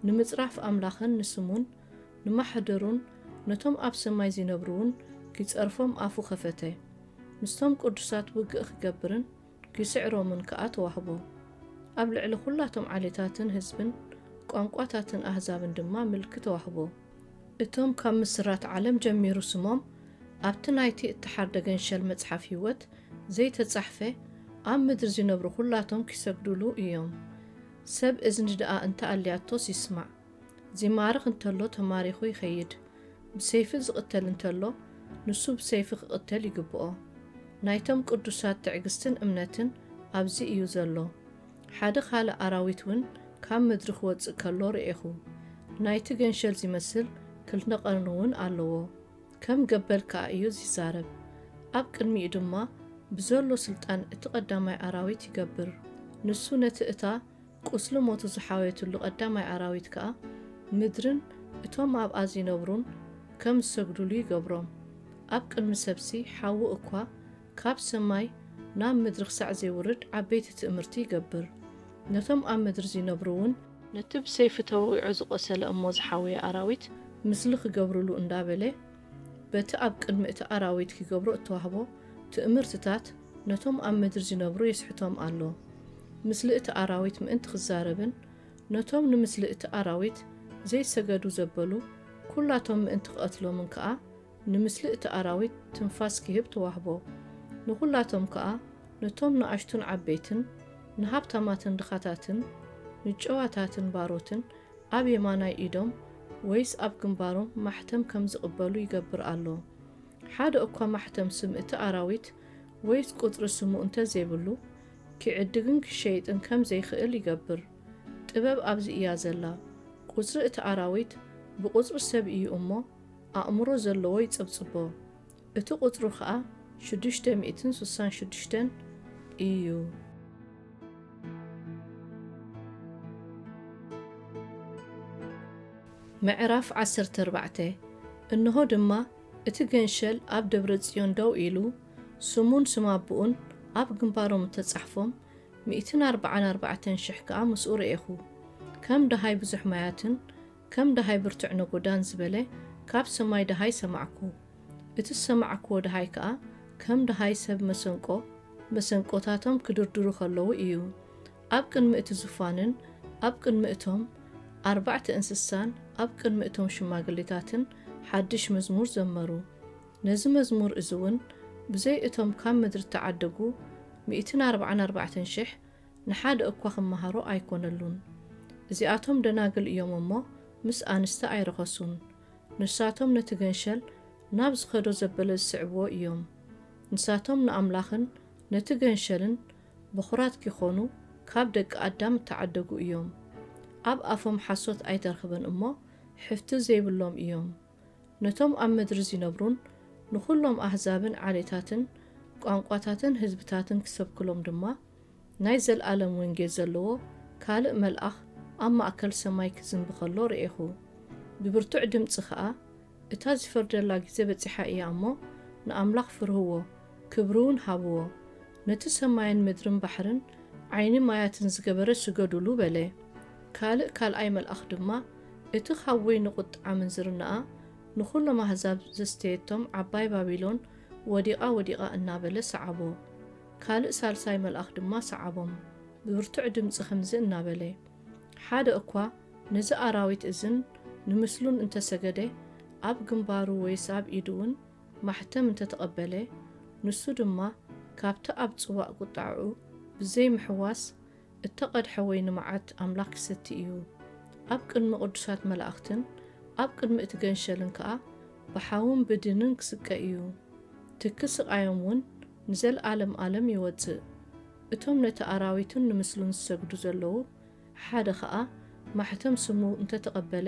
ንምጽራፍ ኣምላኽን ንስሙን፣ ንማሕደሩን ነቶም ኣብ ሰማይ ዚነብሩ እውን ኪጸርፎም ኣፉ ኸፈተ። ምስቶም ቅዱሳት ውግእ ኪገብርን ኪስዕሮምን ከኣ ተዋህቦ። ኣብ ልዕሊ ኹላቶም ዓሌታትን ህዝብን ቋንቋታትን ኣህዛብን ድማ ምልኪ ተዋህቦ። እቶም ካብ ምስራት ዓለም ጀሚሩ ስሞም ኣብቲ ናይቲ እተሓርደ ገንሸል መጽሓፍ ህይወት ዘይተጻሕፈ፣ ኣብ ምድሪ ዚነብሩ ኹላቶም ኪሰግዱሉ እዮም። ሰብ እዝኒ ደኣ እንተ ኣልያቶስ ይስማዕ። ዚማርኽ እንተሎ ተማሪኹ ይኸይድ። ብሰይፊ ዚቕተል እንተሎ፣ ንሱ ብሰይፊ ኪቕተል ይግብኦ። ናይቶም ቅዱሳት ትዕግስትን እምነትን ኣብዚ እዩ ዘሎ። ሓደ ኻልእ ኣራዊት እውን ካብ ምድሪ ኪወጽእ ከሎ ርኤኹ። ናይቲ ገንሸል ዚመስል ክልተ ቐርኒ እውን ኣለዎ። ከም ገበል ከኣ እዩ ዚዛረብ። ኣብ ቅድሚኡ ድማ ብዘሎ ስልጣን እቲ ቐዳማይ ኣራዊት ይገብር። ንሱ ነቲ እታ ቁስሊ ሞቱ ዝሓወየትሉ ቐዳማይ ኣራዊት ከኣ ምድርን እቶም ኣብኣ ዚነብሩን ከም ዝሰግዱሉ ይገብሮም። ኣብ ቅድሚ ሰብሲ ሓዊ እኳ ካብ ሰማይ ናብ ምድሪ ክሳዕ ዘይውርድ ዓበይቲ ትእምርቲ ይገብር። ነቶም ኣብ ምድሪ ዚነብሩ እውን ነቲ ብሰይፊ ተወቒዑ ዝቖሰለ እሞ ዝሓወየ ኣራዊት ምስሊ ክገብሩሉ እንዳበለ በቲ ኣብ ቅድሚ እቲ ኣራዊት ኪገብሮ እተዋህቦ ትእምርትታት ነቶም ኣብ ምድሪ ዚነብሩ የስሕቶም ኣሎ። ምስሊ እቲ ኣራዊት ምእንቲ ኺዛረብን ነቶም ንምስሊ እቲ ኣራዊት ዘይሰገዱ ዘበሉ ኵላቶም ምእንቲ ኪቐትሎምን ከኣ፣ ንምስሊ እቲ ኣራዊት ትንፋስ ኪህብ ተዋህቦ። ንኹላቶም ከኣ፣ ነቶም ንኣሽቱን ዓበይትን፣ ንሃብታማትን ድኻታትን፣ ንጨዋታትን ባሮትን፣ ኣብ የማናይ ኢዶም ወይስ ኣብ ግንባሮም ማሕተም ከም ዚቕበሉ ይገብር ኣሎ። ሓደ እኳ ማሕተም ስም እቲ ኣራዊት ወይስ ቁጽሪ ስሙ እንተ ዘይብሉ፣ ኪዕድግን ኪሸይጥን ከም ዘይክእል ይገብር። ጥበብ ኣብዚ እያ ዘላ። ቁጽሪ እቲ ኣራዊት ብቁጽሪ ሰብ እዩ እሞ፣ ኣእምሮ ዘለዎ ይጽብጽቦ። እቲ ቁጽሩ ኸኣ ሽዱሽተ ሚእትን ስሳን ሽዱሽተን እዩ። ምዕራፍ ዓሰርተ ኣርባዕተ። እንሆ ድማ፣ እቲ ገንሸል ኣብ ደብረ ጽዮን ደው ኢሉ፣ ስሙን ስም ኣቦኡን ኣብ ግንባሮም እተጻሕፎም ሚእትን ኣርባዓን ኣርባዕተን ሽሕ ከኣ ምስኡ ርኤኹ። ከም ደሃይ ብዙሕ ማያትን ከም ደሃይ ብርቱዕ ነጎዳን ዝበለ ካብ ሰማይ ደሃይ ሰማዕኩ። እቲ ዝሰማዕክዎ ደሃይ ከኣ ከም ደሃይ ሰብ መሰንቆ፣ መሰንቆታቶም ክድርድሩ ኸለዉ እዩ። ኣብ ቅድሚ እቲ ዙፋንን ኣብ ቅድሚ እቶም ኣርባዕተ እንስሳን ኣብ ቅድሚ እቶም ሽማግሌታትን ሓድሽ መዝሙር ዘመሩ። ነዚ መዝሙር እዚ እውን ብዘይ እቶም ካብ ምድሪ እተዓደጉ ሚእትን ኣርባዓን ኣርባዕተን ሽሕ ንሓደ እኳ ኽመሃሮ ኣይኮነሉን። እዚኣቶም ደናግል እዮም እሞ፣ ምስ ኣንስቲ ኣይረኸሱን። ንሳቶም ነቲ ገንሸል ናብ ዝኸዶ ዘበለ ዝስዕብዎ እዮም። ንሳቶም ንኣምላኽን ነቲ ገንሸልን በኹራት ኪኾኑ ካብ ደቂ ኣዳም እተዓደጉ እዮም። ኣብ ኣፎም ሓሶት ኣይተርኽብን እሞ፣ ሕፍቲ ዘይብሎም እዮም። ነቶም ኣብ ምድሪ ዚነብሩን ንኹሎም ኣህዛብን ዓሌታትን ቋንቋታትን ህዝብታትን ኪሰብክሎም ድማ፣ ናይ ዘለኣለም ወንጌል ዘለዎ ካልእ መልኣኽ ኣብ ማእከል ሰማይ ኪዝንቢ ኸሎ ርኤኹ። ብብርቱዕ ድምጺ ኸኣ፣ "እታ ዚፈርደላ ግዜ በጺሓ እያ እሞ፣ ንኣምላኽ ፍርህዎ፣ ክብሪ እውን ሃብዎ። ነቲ ሰማይን ምድርን ባሕርን ዓይኒ ማያትን ዝገበረ ስገዱሉ" በለ። ካልእ ካልኣይ መልኣኽ ድማ፣ "እቲ ኻብ ወይኒ ቁጥዓ ምንዝርናኣ ንኹሎም ኣህዛብ ዘስተየቶም ዓባይ ባቢሎን ወዲቓ፣ ወዲቓ" እናበለ ሰዓቦ። ካልእ ሳልሳይ መልኣኽ ድማ ሰዓቦም፣ ብብርቱዕ ድምጺ ኸምዚ እናበለ፣ "ሓደ እኳ ነዚ ኣራዊት እዝን ንምስሉን እንተ ሰገደ፣ ኣብ ግንባሩ ወይስ ኣብ ኢዱ እውን ማሕተም እንተ ተቐበለ፣ ንሱ ድማ ካብቲ ኣብ ጽዋእ ቁጥዓኡ ብዘይ ምሕዋስ እተቐድሐ ወይኒ መዓት ኣምላኽ ኪሰቲ እዩ። ኣብ ቅድሚ ቅዱሳት መላእኽትን ኣብ ቅድሚ እቲ ገንሸልን ከኣ ብሓውን ብድንን ኪስቀ እዩ። ትኪ ስቓዮም እውን ንዘለኣለም ኣለም ይወጽእ። እቶም ነቲ ኣራዊትን ንምስሉን ዝሰግዱ ዘለዉ፣ ሓደ ኸኣ ማሕተም ስሙ እንተ ተቐበለ፣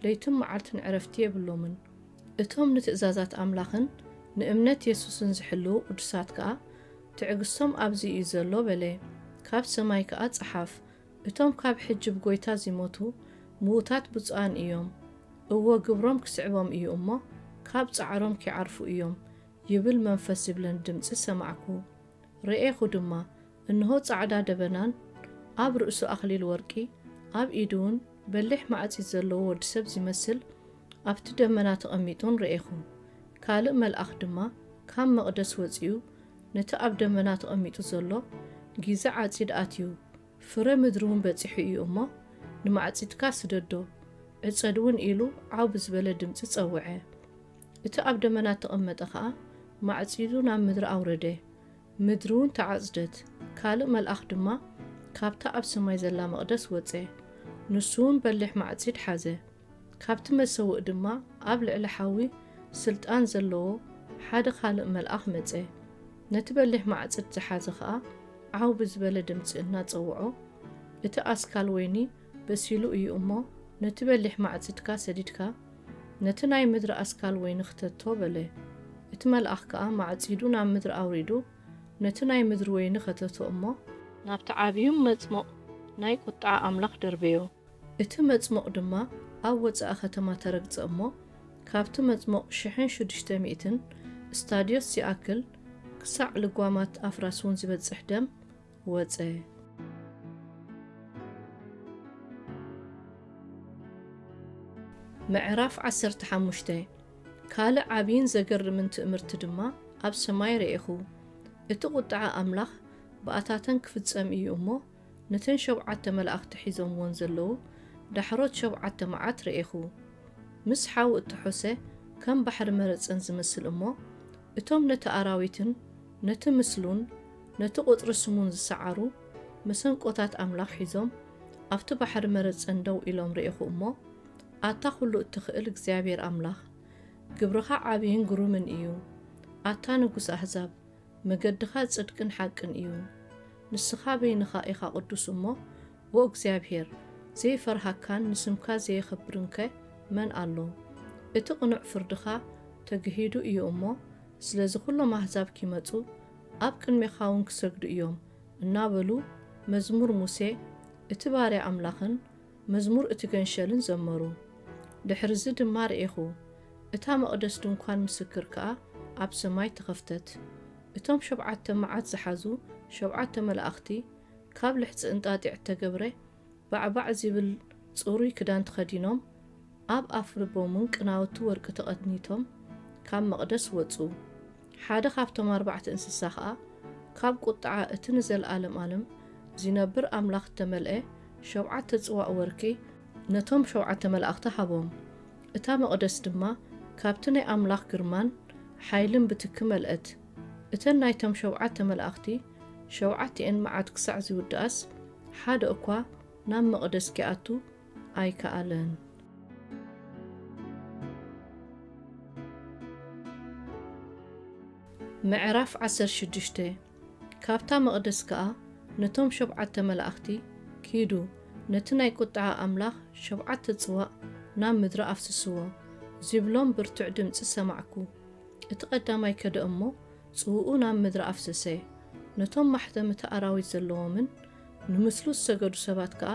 ለይትን መዓልትን ዕረፍቲ የብሎምን። እቶም ንትእዛዛት ኣምላኽን ንእምነት የሱስን ዚሕልዉ ቅዱሳት ከኣ፣ ትዕግስቶም ኣብዚ እዩ ዘሎ" በለ። ካብ ሰማይ ከኣ ጸሓፍ፣ "እቶም ካብ ሕጂ ብጐይታ ዚሞቱ ምዉታት ብጹኣን እዮም። እወ፣ ግብሮም ኪስዕቦም እዩ እሞ፣ ካብ ጻዕሮም ኪዓርፉ እዮም" ይብል መንፈስ ዚብለኒ ድምጺ ሰማዕኩ። ርኤኹ ድማ፣ እንሆ፣ ጻዕዳ ደበናን ኣብ ርእሱ ኣኽሊል ወርቂ፣ ኣብ ኢዱ እውን በሊሕ ማዕጺድ ዘለዎ ወዲ ሰብ ዚመስል ኣብቲ ደመና ተቐሚጡን ርኤኹ። ካልእ መልኣኽ ድማ ካብ መቕደስ ወጺኡ ነቲ ኣብ ደመና ተቐሚጡ ዘሎ ጊዘ ዓጺድ ኣትዩ፣ "ፍረ ምድሪ እውን በጺሑ እዩ እሞ፣ ንማዕጺድካ ስደዶ፣ ዕጸድ እውን ኢሉ ዓው ብዝበለ ድምጺ ጸውዐ። እቲ ኣብ ደመና እተቐመጠ ኸኣ ማዕጺዱ ናብ ምድሪ ኣውረደ። ምድሪ እውን ተዓጽደት። ካልእ መልኣኽ ድማ ካብታ ኣብ ሰማይ ዘላ መቕደስ ወጸ። ንሱ እውን በሊሕ ማዕጺድ ሓዘ። ካብቲ መሰውእ ድማ ኣብ ልዕሊ ሓዊ ስልጣን ዘለዎ ሓደ ካልእ መልኣኽ መጸ። ነቲ በሊሕ ማዕጽድ ዝሓዘ ኸኣ ዓው ብዝበለ ድምጺ እናጸውዖ፣ "እቲ ኣስካል ወይኒ በሲሉ እዩ እሞ፣ ነቲ በሊሕ ማዕጽድካ ሰዲድካ፣ ነቲ ናይ ምድሪ ኣስካል ወይኒ ክተቶ" በለ። እቲ መልኣኽ ከኣ ማዕጺዱ ናብ ምድሪ ኣውሪዱ፣ ነቲ ናይ ምድሪ ወይኒ ከተቶ እሞ፣ ናብቲ ዓብዩ መጽሙቕ ናይ ቁጥዓ ኣምላኽ ደርበዮ። እቲ መጽሙቕ ድማ ኣብ ወጻኢ ከተማ ተረግጸ እሞ፣ ካብቲ መጽሙቕ ሽሕን ሽዱሽተ ሚእትን ስታድዮስ ዝኣክል፣ ክሳዕ ልጓማት ኣፍራስ እውን ዝበጽሕ ደም ወጸ። ምዕራፍ ዓሰርተ ሓሙሽተ። ካልእ ዓብይን ዘገርምን ትእምርቲ ድማ ኣብ ሰማይ ርኤኹ። እቲ ቁጥዓ ኣምላኽ ብኣታተን ክፍጸም እዩ እሞ፣ ነተን ሸውዓተ መላእኽቲ ሒዞምወን ዘለዉ ዳሕሮት ሸውዓተ መዓት ርኤኹ። ምስ ሓዊ እተሖሰ ከም ባሕሪ መረጸን ዝመስል እሞ፣ እቶም ነቲ ኣራዊትን ነቲ ምስሉን ነቲ ቁጽሪ ስሙን ዝሰዓሩ መሰንቆታት ኣምላኽ ሒዞም ኣብቲ ባሕሪ መረጸን ደው ኢሎም ርኤኹ እሞ፣ ኣታ ኹሉ እትኽእል እግዚኣብሔር ኣምላኽ፣ ግብርኻ ዓብይን ግሩምን እዩ። ኣታ ንጉስ ኣህዛብ፣ መገድኻ ጽድቅን ሓቅን እዩ። ንስኻ በይንኻ ኢኻ ቅዱስ እሞ፣ ዎ እግዚኣብሔር፣ ዘይፈርሃካን ንስምካ ዘየኸብርንከ መን ኣሎ? እቲ ቅኑዕ ፍርድኻ ተግሂዱ እዩ እሞ፣ ስለዚ ኩሎም ኣህዛብ ኪመጹ፣ ኣብ ቅድሜኻ እውን ክሰግዱ እዮም እናበሉ፣ መዝሙር ሙሴ እቲ ባርያ ኣምላኽን መዝሙር እቲ ገንሸልን ዘመሩ። ድሕርዚ ድማ ርኤኹ፣ እታ መቕደስ ድንኳን ምስክር ከኣ ኣብ ሰማይ ተኸፍተት። እቶም ሸብዓተ መዓት ዝሓዙ ሸብዓተ መላእኽቲ ካብ ልሕጺ እንጣጢዕ እተገብረ ባዕባዕ ዚብል ጽሩይ ክዳን ተኸዲኖም፣ ኣብ ኣፍልቦምን ቅናውቲ ወርቂ ተቐኒቶም ካብ መቕደስ ወጹ። ሓደ ካብቶም ኣርባዕተ እንስሳ ኸኣ ካብ ቁጥዓ እቲ ንዘለኣለም ኣለም ዚነብር ኣምላኽ እተመልአ ሸውዓተ ጽዋእ ወርቂ ነቶም ሸውዓተ መላእኽቲ ሃቦም። እታ መቕደስ ድማ ካብቲ ናይ ኣምላኽ ግርማን ሓይልን ብትኪ መልአት። እተን ናይቶም ሸውዓተ መላእኽቲ ሸውዓቲኤን መዓት ክሳዕ ዚውድኣስ፣ ሓደ እኳ ናብ መቕደስ ኪኣቱ ኣይከኣለን። ምዕራፍ ዓሰርተ ሽዱሽተ። ካብታ መቕደስ ከኣ ነቶም ሸብዓተ መላእኽቲ፣ "ኪዱ፣ ነቲ ናይ ቁጥዓ ኣምላኽ ሸብዓተ ጽዋእ ናብ ምድሪ ኣፍስስዎ" ዚብሎም ብርቱዕ ድምጺ ሰማዕኩ። እቲ ቐዳማይ ከደ እሞ፣ ጽውኡ ናብ ምድሪ ኣፍሰሰ። ነቶም ማሕተም እቲ ኣራዊት ዘለዎምን ንምስሉ ዝሰገዱ ሰባት ከኣ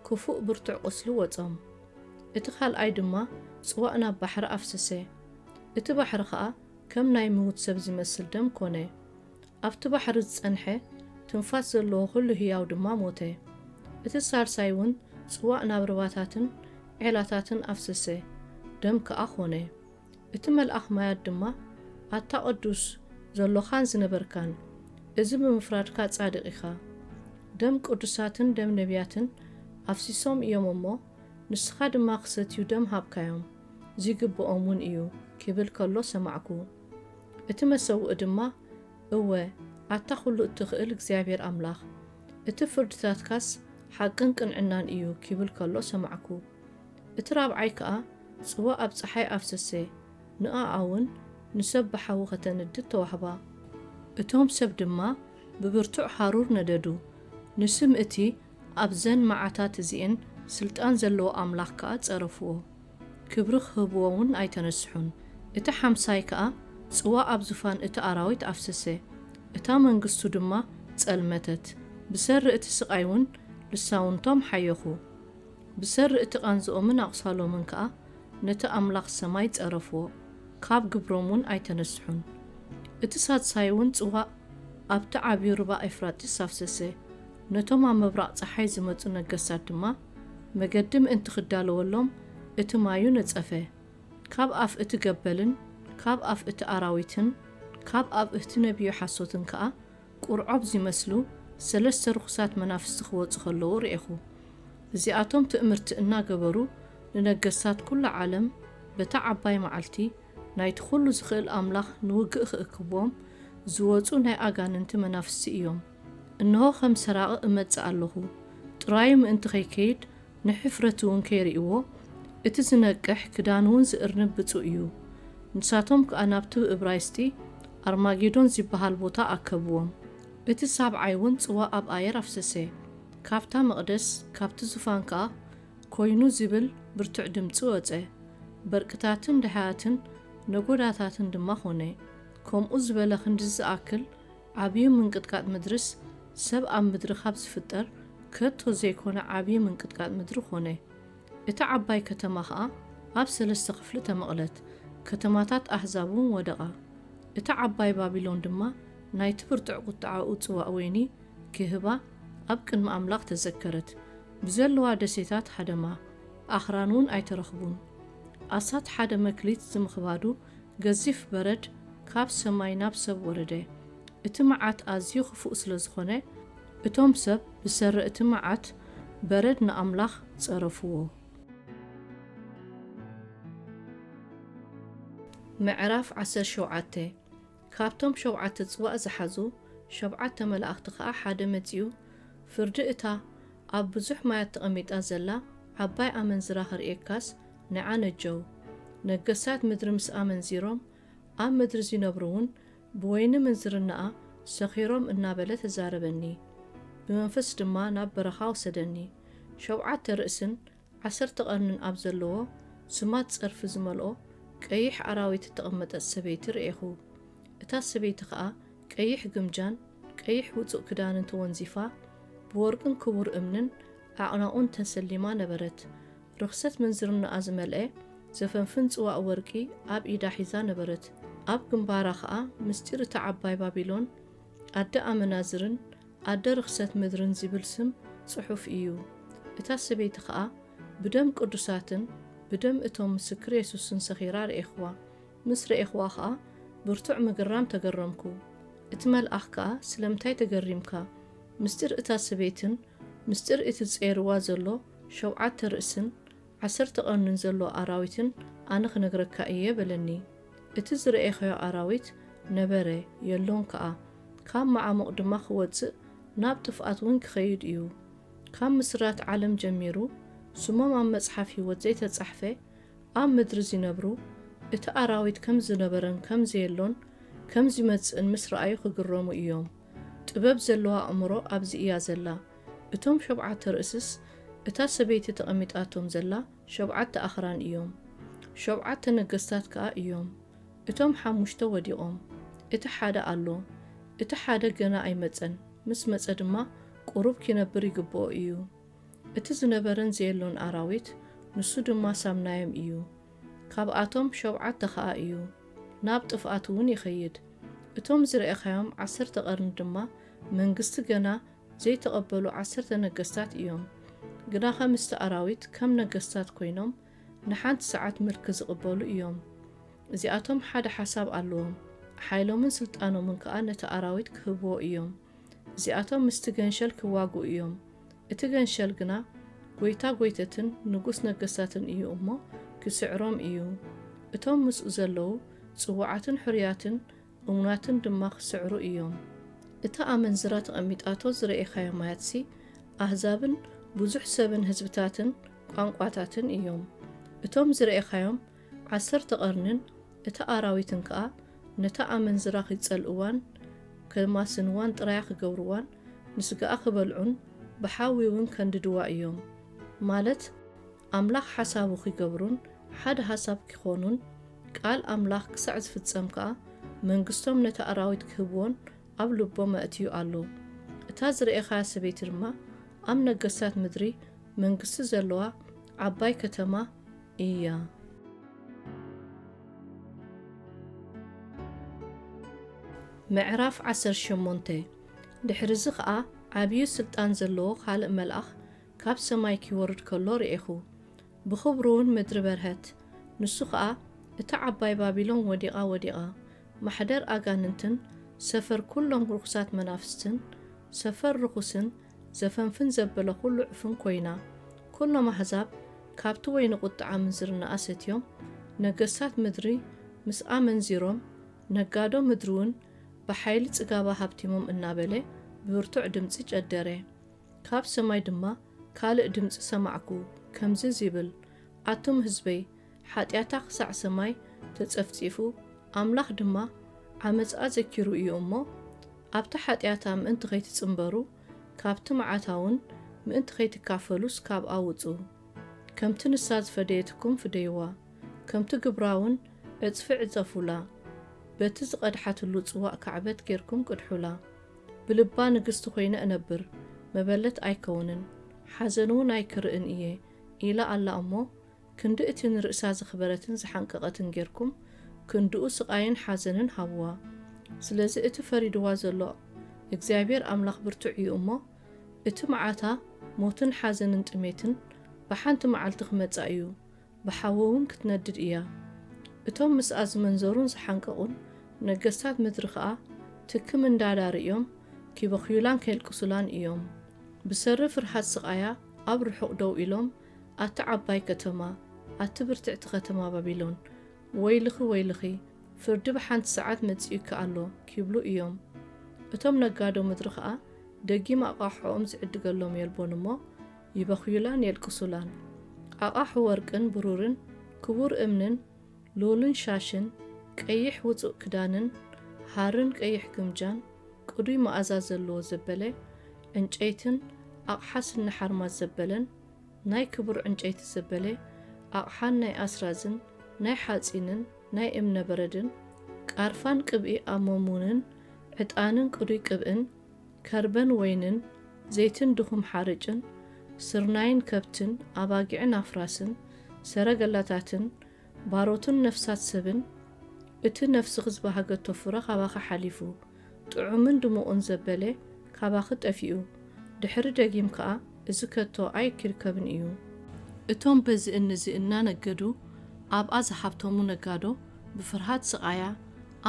ክፉእ ብርቱዕ ቁስሊ ወጾም። እቲ ካልኣይ ድማ ጽዋእ ናብ ባሕሪ ኣፍሰሰ። እቲ ባሕሪ ከኣ ከም ናይ ምዉት ሰብ ዚመስል ደም ኰነ። ኣብቲ ባሕሪ ዝጸንሐ ትንፋስ ዘለዎ ኹሉ ህያው ድማ ሞተ። እቲ ሳልሳይ እውን ጽዋእ ናብ ርባታትን ዔላታትን ኣፍሰሰ፣ ደም ከኣ ኾነ። እቲ መልኣኽ ማያት ድማ፣ ኣታ ቅዱስ ዘሎኻን ዝነበርካን፣ እዚ ብምፍራድካ ጻድቕ ኢኻ። ደም ቅዱሳትን ደም ነቢያትን ኣፍሲሶም እዮም እሞ፣ ንስኻ ድማ ክሰትዩ ደም ሃብካዮም፣ ዚግብኦም እውን እዩ፣ ኪብል ከሎ ሰማዕኩ። እቲ መሰውኢ ድማ፣ እወ፣ ኣታ ኹሉ እትኽእል እግዚኣብሔር ኣምላኽ፣ እቲ ፍርድታትካስ ሓቅን ቅንዕናን እዩ፣ ኪብል ከሎ ሰማዕኩ። እቲ ራብዓይ ከኣ ጽዋ ኣብ ጸሓይ ኣፍሰሰ፣ ንኣኣ እውን ንሰብ ብሓዊ ኸተንድድ ተዋህባ። እቶም ሰብ ድማ ብብርቱዕ ሃሩር ነደዱ። ንስም እቲ ኣብዘን መዓታት እዚኤን ስልጣን ዘለዎ ኣምላኽ ከኣ ጸረፍዎ። ክብሪ ክህብዎ እውን ኣይተነስሑን። እቲ ሓምሳይ ከኣ ጽዋ ኣብ ዙፋን እቲ ኣራዊት ኣፍሰሰ። እታ መንግስቱ ድማ ጸልመተት። ብሰሪ እቲ ስቓይ እውን ልሳውንቶም ሓየኹ። ብሰሪ እቲ ቃንዝኦምን ኣቑሳሎምን ከኣ ነቲ ኣምላኽ ሰማይ ጸረፍዎ፣ ካብ ግብሮም እውን ኣይተነስሑን። እቲ ሳድሳይ እውን ጽዋእ ኣብቲ ዓብዩ ሩባ ኤፍራጢስ ኣፍሰሰ። ነቶም ኣብ ምብራቕ ጸሓይ ዝመጹ ነገሳት ድማ መገዲ ምእንቲ ክዳለወሎም እቲ ማዩ ነጸፈ። ካብ ኣፍ እቲ ገበልን ካብ ኣፍ እቲ ኣራዊትን ካብ ኣፍ እቲ ነቢዩ ሓሶትን ከኣ ቁርዖብ ዚመስሉ ሰለስተ ርኹሳት መናፍስቲ ኪወጹ ኸለዉ ርኤኹ። እዚኣቶም ትእምርቲ እናገበሩ ንነገስታት ኩሉ ዓለም በታ ዓባይ መዓልቲ ናይቲ ኩሉ ዝኽእል ኣምላኽ ንውግእ ክእክብዎም ዝወጹ ናይ ኣጋንንቲ መናፍስቲ እዮም። እንሆ ከም ሰራቒ እመጽእ ኣለኹ። ጥራዩ ምእንቲ ከይከይድ ንሕፍረቱ እውን ከይርእይዎ፣ እቲ ዝነቅሕ ክዳኑ እውን ዝእርንብ ብጹእ እዩ። ንሳቶም ከኣ ናብቲ ብእብራይስጢ ኣርማጌዶን ዚበሃል ቦታ ኣከብዎም። እቲ ሳብዓይ እውን ጽዋ ኣብ ኣየር ኣፍሰሰ። ካብታ መቕደስ፣ ካብቲ ዙፋን ከኣ ኮይኑ ዚብል ብርቱዕ ድምጺ ወጸ። በርቅታትን ደሃያትን ነጎዳታትን ድማ ኾነ። ከምኡ ዝበለ ክንድዚ ዝኣክል ዓብዪ ምንቅጥቃጥ ምድርስ ሰብ ኣብ ምድሪ ካብ ዝፍጠር ከቶ ዘይኮነ ዓብዪ ምንቅጥቃጥ ምድሪ ኾነ። እታ ዓባይ ከተማ ኸኣ ኣብ ሰለስተ ክፍሊ ተመቕለት፣ ከተማታት ኣህዛብ እውን ወደቓ። እታ ዓባይ ባቢሎን ድማ ናይቲ ብርቱዕ ቁጥዓኡ ጽዋእ ወይኒ ክህባ ኣብ ቅድሚ ኣምላኽ ተዘከረት። ብዘለዋ ደሴታት ሃደማ፣ ኣኽራን እውን ኣይተረኽቡን። ኣሳት ሓደ መክሊት ዝምኽባዱ ገዚፍ በረድ ካብ ሰማይ ናብ ሰብ ወረደ። እቲ መዓት ኣዝዩ ክፉእ ስለ ዝኾነ፣ እቶም ሰብ ብሰሪ እቲ መዓት በረድ ንኣምላኽ ጸረፍዎ። ምዕራፍ ዓሰርተ ሸውዓተ። ካብቶም ሸውዓተ ጽዋእ ዝሓዙ ሸውዓተ መላእኽቲ ኸኣ ሓደ መጺኡ፣ ፍርዲ እታ ኣብ ብዙሕ ማያት ተቐሚጣ ዘላ ዓባይ ኣመንዝራ ኽርእየካስ ንዓ ነጀው። ነገስታት ምድሪ ምስ ኣመንዚሮም፣ ኣብ ምድሪ ዚነብሩ እውን ብወይኒ ምንዝርናኣ ሰኺሮም እናበለ ተዛረበኒ። ብመንፈስ ድማ ናብ በረኻ ወሰደኒ። ሸውዓተ ርእስን ዓሰርተ ቐርንን ኣብ ዘለዎ ስማት ጸርፊ ዝመልኦ ቀይሕ ኣራዊት እተቐመጠት ሰበይቲ ርኤኹ። እታ ሰበይቲ ኸኣ ቀይሕ ግምጃን ቀይሕ ውጹእ ክዳንን ተወንዚፋ፣ ብወርቅን ክቡር እምንን ዓቕናቑን ተሰሊማ ነበረት። ርኽሰት ምንዝርናኣ ዝመልአ ዘፈንፍን ጽዋእ ወርቂ ኣብ ኢዳ ሒዛ ነበረት። ኣብ ግንባራ ኸኣ ምስጢር እታ ዓባይ ባቢሎን፣ ኣደ ኣመናዝርን ኣደ ርኽሰት ምድርን ዚብል ስም ጽሑፍ እዩ። እታ ሰበይቲ ኸኣ ብደም ቅዱሳትን ብደም እቶም ምስክር የሱስን ሰኺራ ርኤኽዋ። ምስ ረኤኽዋ ኸኣ ብርቱዕ ምግራም ተገረምኩ። እቲ መልኣኽ ከኣ፣ ስለምንታይ ተገሪምካ? ምስጢር እታ ሰበይትን ምስጢር እቲ ጼርዋ ዘሎ ሸውዓተ ርእስን ዓሰርተ ቐርንን ዘሎ ኣራዊትን ኣነ ክነግረካ እየ በለኒ። እቲ ዝረኤኻዮ ኣራዊት ነበረ፣ የሎን ከኣ፣ ካብ መዓሙቕ ድማ ክወጽእ ናብ ጥፍኣት እውን ክኸይድ እዩ። ካብ ምስራት ዓለም ጀሚሩ ስሞም ኣብ መጽሓፍ ህይወት ዘይተጻሕፈ ኣብ ምድሪ ዚነብሩ፣ እቲ ኣራዊት ከም ዝነበረን ከም ዘየሎን ከም ዚመጽእን ምስ ረኣዩ ክግረሙ እዮም። ጥበብ ዘለዋ ኣእምሮ ኣብዚ እያ ዘላ። እቶም ሸብዓተ ርእስስ እታ ሰበይቲ ተቐሚጣቶም ዘላ ሸብዓተ ኣኽራን እዮም። ሸብዓተ ነገስታት ከኣ እዮም። እቶም ሓሙሽተ ወዲቖም፣ እቲ ሓደ ኣሎ። እቲ ሓደ ገና ኣይመጸን፣ ምስ መጸ ድማ ቁሩብ ኪነብር ይግብኦ እዩ። እቲ ዝነበረን ዘየሎን ኣራዊት፣ ንሱ ድማ ሳምናዮም እዩ። ካብኣቶም ሸብዓተ ኸኣ እዩ፣ ናብ ጥፍኣት እውን ይኸይድ። እቶም ዝረኤኻዮም ዓሰርተ ቐርኒ ድማ መንግስቲ ገና ዘይተቐበሉ ዓሰርተ ነገስታት እዮም። ግናኸ ምስቲ ኣራዊት ከም ነገስታት ኮይኖም ንሓንቲ ሰዓት ምልኪ ዝቕበሉ እዮም። እዚኣቶም ሓደ ሓሳብ ኣለዎም፣ ሓይሎምን ስልጣኖምን ከኣ ነቲ ኣራዊት ክህብዎ እዮም። እዚኣቶም ምስቲ ገንሸል ክዋግኡ እዮም። እቲ ገንሸል ግና ጐይታ ጐይተትን ንጉስ ነገስታትን እዩ እሞ፣ ክስዕሮም እዩ። እቶም ምስኡ ዘለዉ ጽዉዓትን ሕሩያትን እሙናትን ድማ ክስዕሩ እዮም። እታ ኣመንዝራ ተቐሚጣቶ ዝረኤኻዮ ማያትሲ፣ ኣህዛብን ብዙሕ ሰብን ህዝብታትን ቋንቋታትን እዮም። እቶም ዝረኤኻዮም ዓሰርተ ቐርንን እታ ኣራዊትን ከኣ ነታ ኣመንዝራ ኺጸልእዋን ከማስንዋን ጥራያ ኺገብርዋን፣ ንስጋኣ ኺበልዑን ብሓዊ እውን ከንድድዋ እዮም። ማለት፣ ኣምላኽ ሓሳቡ ኺገብሩን ሓደ ሓሳብ ኪኾኑን፣ ቃል ኣምላኽ ክሳዕ ዝፍጸም ከኣ መንግስቶም ነቲ ኣራዊት ክህብዎን ኣብ ልቦም ኣእትዩ ኣሎ። እታ ዝረኤኻያ ሰበይቲ ድማ ኣብ ነገስታት ምድሪ መንግስቲ ዘለዋ ዓባይ ከተማ እያ። ምዕራፍ ዓሰርተ ሸሞንተ። ድሕሪ እዚ ኸኣ ዓብዩ ስልጣን ዘለዎ ካልእ መልኣኽ ካብ ሰማይ ኪወርድ ከሎ ርኤኹ። ብኽብሩ እውን ምድሪ በርሀት። ንሱ ኸኣ፣ እታ ዓባይ ባቢሎን ወዲቓ፣ ወዲቓ፣ ማሕደር ኣጋንንትን ሰፈር ኵሎም ርኹሳት መናፍስትን፣ ሰፈር ርኹስን ዘፈንፍን ዘበለ ኵሉ ዕፉን ኰይና። ኵሎም ኣህዛብ ካብቲ ወይኒ ቁጥዓ ምንዝርናኣ ሰትዮም፣ ነገስታት ምድሪ ምስ ኣመንዚሮም፣ ነጋዶ ምድሪ እውን ብሓይሊ ጽጋባ ሃብቲሞም እናበለ ብብርቱዕ ድምጺ ጨደረ። ካብ ሰማይ ድማ ካልእ ድምጺ ሰማዕኩ፣ ከምዚ ዚብል፣ ኣቱም ህዝበይ፣ ሓጢኣታ ክሳዕ ሰማይ ተጸፍጺፉ፣ ኣምላኽ ድማ ዓመጽኣ ዘኪሩ እዩ እሞ፣ ኣብታ ሓጢኣታ ምእንቲ ኸይትጽንበሩ፣ ካብቲ መዓታ እውን ምእንቲ ኸይትካፈሉስ ካብኣ ውጹ። ከምቲ ንሳ ዝፈደየትኩም ፍደይዋ፣ ከምቲ ግብራ እውን ዕጽፊ ዕጸፉላ። በቲ ዝቐድሓትሉ ጽዋእ ካዕበት ጌርኩም ቅድሑላ። ብልባ ንግስቲ ኾይነ እነብር፣ መበለት ኣይከውንን፣ ሓዘን እውን ኣይክርእን እየ ኢላ ኣላ እሞ፣ ክንዲ እቲ ንርእሳ ዘኽበረትን ዝሓንቀቐትን ጌርኩም፣ ክንድኡ ስቓይን ሓዘንን ሃብዋ። ስለዚ እቲ ፈሪድዋ ዘሎ እግዚኣብሔር ኣምላኽ ብርቱዕ እዩ እሞ፣ እቲ መዓታ ሞትን ሓዘንን ጥሜትን ብሓንቲ መዓልቲ ክመጻ እዩ፣ ብሓዊ እውን ክትነድድ እያ። እቶም ምስኣ ዝመንዘሩን ዝሓንቀቑን ነገስታት ምድሪ ኸኣ ትክም እንዳዳ ርእዮም ኪበኽዩላን ኬልቅሱላን እዮም። ብሰሪ ፍርሃት ስቓያ ኣብ ርሑቕ ደው ኢሎም፣ ኣቲ ዓባይ ከተማ፣ ኣቲ ብርትዕቲ ከተማ ባቢሎን፣ ወይልኺ ወይልኺ፣ ፍርዲ ብሓንቲ ሰዓት መጺኡኪ ኣሎ ኪብሉ እዮም። እቶም ነጋዶ ምድሪ ኸኣ ደጊም ኣቓሕኦም ዝዕድገሎም የልቦን እሞ ይበኽዩላን የልቅሱላን። ኣቓሑ ወርቅን ብሩርን ክቡር እምንን ሉልን ሻሽን ቀይሕ ውጹእ ክዳንን ሃርን ቀይሕ ግምጃን ቅዱይ መኣዛ ዘለዎ ዘበለ ዕንጨይትን ኣቕሓ ስኒ ሓርማዝ ዘበለን ናይ ክቡር ዕንጨይቲ ዘበለ ኣቕሓን ናይ ኣስራዝን ናይ ሓጺንን ናይ እምነ በረድን ቃርፋን ቅብኢ ኣሞሙንን ዕጣንን ቅዱይ ቅብእን ከርበን ወይንን ዘይትን ድኹም ሓርጭን ስርናይን ከብትን ኣባጊዕን ኣፍራስን ሰረገላታትን ባሮትን ነፍሳት ሰብን እቲ ነፍስኺ ዝበሃገቶ ፍረ ካባኺ ሓሊፉ ጥዑምን ድሙቕን ዘበለ ካባኺ ጠፊኡ፣ ድሕሪ ደጊም ከኣ እዚ ከቶ ኣይኪርከብን እዩ። እቶም በዚ እኒ እዚ እናነገዱ ኣብኣ ዝሃብተሙ ነጋዶ ብፍርሃት ስቓያ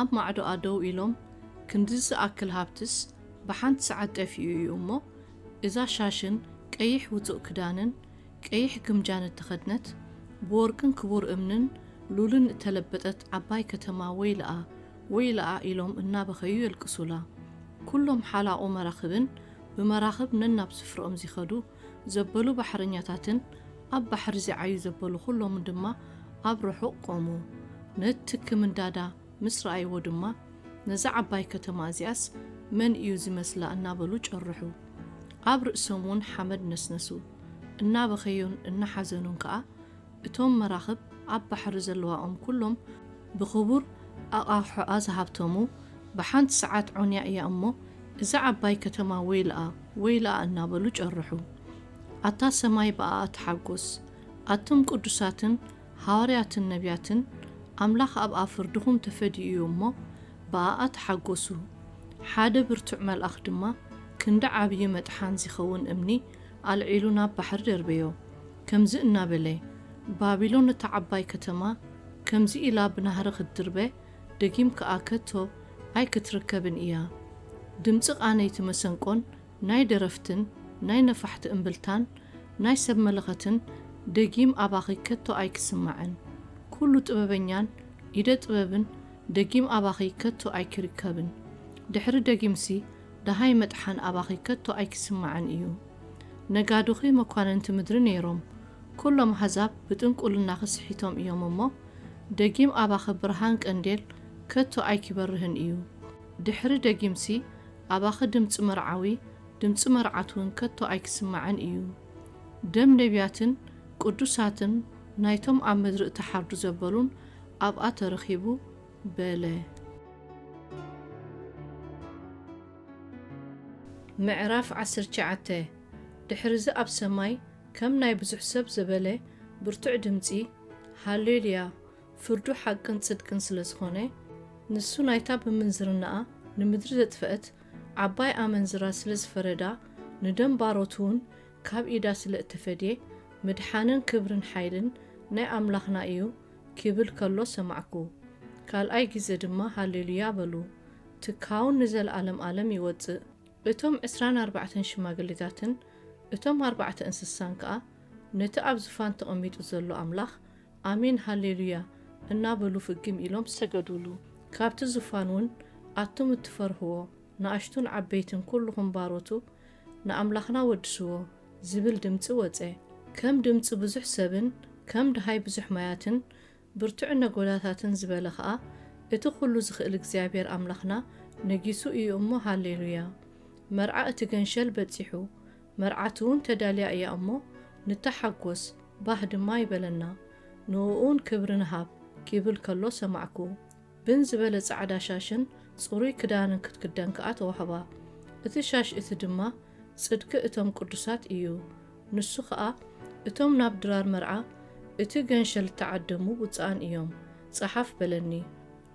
ኣብ ማዕዶኣ ደው ኢሎም፣ ክንድዚ ዝኣክል ሃብትስ ብሓንቲ ሰዓት ጠፊኡ እዩ እሞ፣ እዛ ሻሽን ቀይሕ ውጹእ ክዳንን ቀይሕ ግምጃን እተኸድነት፣ ብወርቅን ክቡር እምንን ሉልን እተለበጠት ዓባይ ከተማ ወይልኣ፣ ወይልኣ ኢሎም እናበኸዩ የልቅሱላ። ኩሎም ሓላቑ መራኽብን ብመራኽብ ነናብ ስፍርኦም ዚኸዱ ዘበሉ ባሕረኛታትን ኣብ ባሕሪ ዚዓዩ ዘበሉ ኩሎም ድማ ኣብ ርሑቕ ቆሙ። ነቲ ክምንዳዳ ምስ ረኣይዎ ድማ፣ ነዛ ዓባይ ከተማ እዚኣስ መን እዩ ዚመስላ እናበሉ ጨርሑ። ኣብ ርእሶም እውን ሓመድ ነስነሱ። እናበኸዩን እናሓዘኑን ከኣ፣ እቶም መራኽብ ኣብ ባሕሪ ዘለዋኦም ኩሎም ብኽቡር ኣቓሕዖኣ ዝሃብተሙ፣ ብሓንቲ ሰዓት ዖንያ እያ እሞ፣ እዛ ዓባይ ከተማ ወይልኣ፣ ወይልኣ እናበሉ ጨርሑ። ኣታ ሰማይ ብኣኣ ተሓጎስ። ኣቱም ቅዱሳትን ሃዋርያትን ነቢያትን፣ ኣምላኽ ኣብኣ ፍርድኹም ተፈዲዩ እዩ እሞ፣ ብኣኣ ተሓጎሱ። ሓደ ብርቱዕ መልኣኽ ድማ ክንዲ ዓብዪ መጥሓን ዚኸውን እምኒ ኣልዒሉ ናብ ባሕሪ ደርበዮ። ከምዚ እናበለ፣ ባቢሎን እታ ዓባይ ከተማ ከምዚ ኢላ ብናህሪ ክትድርበ፣ ደጊም ከኣ ከቶ ኣይክትርከብን እያ። ድምጺ ቃነይቲ መሰንቆን ናይ ደረፍትን ናይ ነፋሕቲ እምብልታን ናይ ሰብ መለኸትን ደጊም ኣባኺ ከቶ ኣይክስማዕን። ኩሉ ጥበበኛን ኢደ ጥበብን ደጊም ኣባኺ ከቶ ኣይክርከብን። ድሕሪ ደጊምሲ ደሃይ መጥሓን ኣባኺ ከቶ ኣይክስማዕን እዩ። ነጋዶኺ መኳንንቲ ምድሪ ነይሮም። ኩሎም ኣህዛብ ብጥንቁልናኺ ስሒቶም እዮም እሞ፣ ደጊም ኣባኺ ብርሃን ቀንዴል ከቶ ኣይኪበርህን እዩ። ድሕሪ ደጊምሲ ኣባኺ ድምጺ መርዓዊ፣ ድምጺ መርዓት እውን ከቶ ኣይክስማዕን እዩ። ደም ነቢያትን ቅዱሳትን ናይቶም ኣብ ምድሪ እተሓርዱ ዘበሉን ኣብኣ ተረኺቡ በለ። ምዕራፍ ዓሰርተ ትሽዓተ። ድሕርዚ ኣብ ሰማይ ከም ናይ ብዙሕ ሰብ ዘበለ ብርቱዕ ድምጺ፣ ሃሌሉያ! ፍርዱ ሓቅን ጽድቅን ስለ ዝኾነ፣ ንሱ ናይታ ብምንዝርናኣ ንምድሪ ዘጥፍአት ዓባይ ኣመንዝራ ስለ ዝፈረዳ፣ ንደም ባሮቱ እውን ካብ ኢዳ ስለ እተፈድየ፣ ምድሓንን ክብርን ሓይልን ናይ ኣምላኽና እዩ ኪብል ከሎ ሰማዕኩ። ካልኣይ ግዜ ድማ ሃሌሉያ በሉ። ትካውን ንዘለኣለም ኣለም ይወጽእ። እቶም ዕስራን ኣርባዕተን ሽማግሌታትን እቶም ኣርባዕተ እንስሳን ከኣ ነቲ ኣብ ዝፋን ተቐሚጡ ዘሎ ኣምላኽ፣ ኣሜን፣ ሃሌሉያ፣ እናበሉ ፍግም ኢሎም ሰገዱሉ። ካብቲ ዝፋን እውን፣ ኣቱም እትፈርህዎ፣ ንኣሽቱን ዓበይትን ኩልኹም ባሮቱ፣ ንኣምላኽና ወድስዎ፣ ዝብል ድምጺ ወጸ። ከም ድምጺ ብዙሕ ሰብን ከም ደሃይ ብዙሕ ማያትን ብርቱዕ ነጎዳታትን ዝበለ ኸኣ፣ እቲ ኹሉ ዝኽእል እግዚኣብሔር ኣምላኽና ነጊሱ እዩ እሞ፣ ሃሌሉያ። መርዓ እቲ ገንሸል በጺሑ፣ መርዓቲ እውን ተዳልያ እያ እሞ፣ ንተሓጎስ፣ ባህ ድማ ይበለና፣ ንእኡውን ክብሪ ንሃብ፣ ኪብል ከሎ ሰማዕኩ። ብን ዝበለ ጻዕዳ ሻሽን ጽሩይ ክዳንን ክትክደን ከኣ ተዋህባ። እቲ ሻሽ እቲ ድማ ጽድቂ እቶም ቅዱሳት እዩ። ንሱ ኸኣ፣ እቶም ናብ ድራር መርዓ እቲ ገንሸል እተዓደሙ ብፁዓን እዮም፣ ጸሓፍ በለኒ።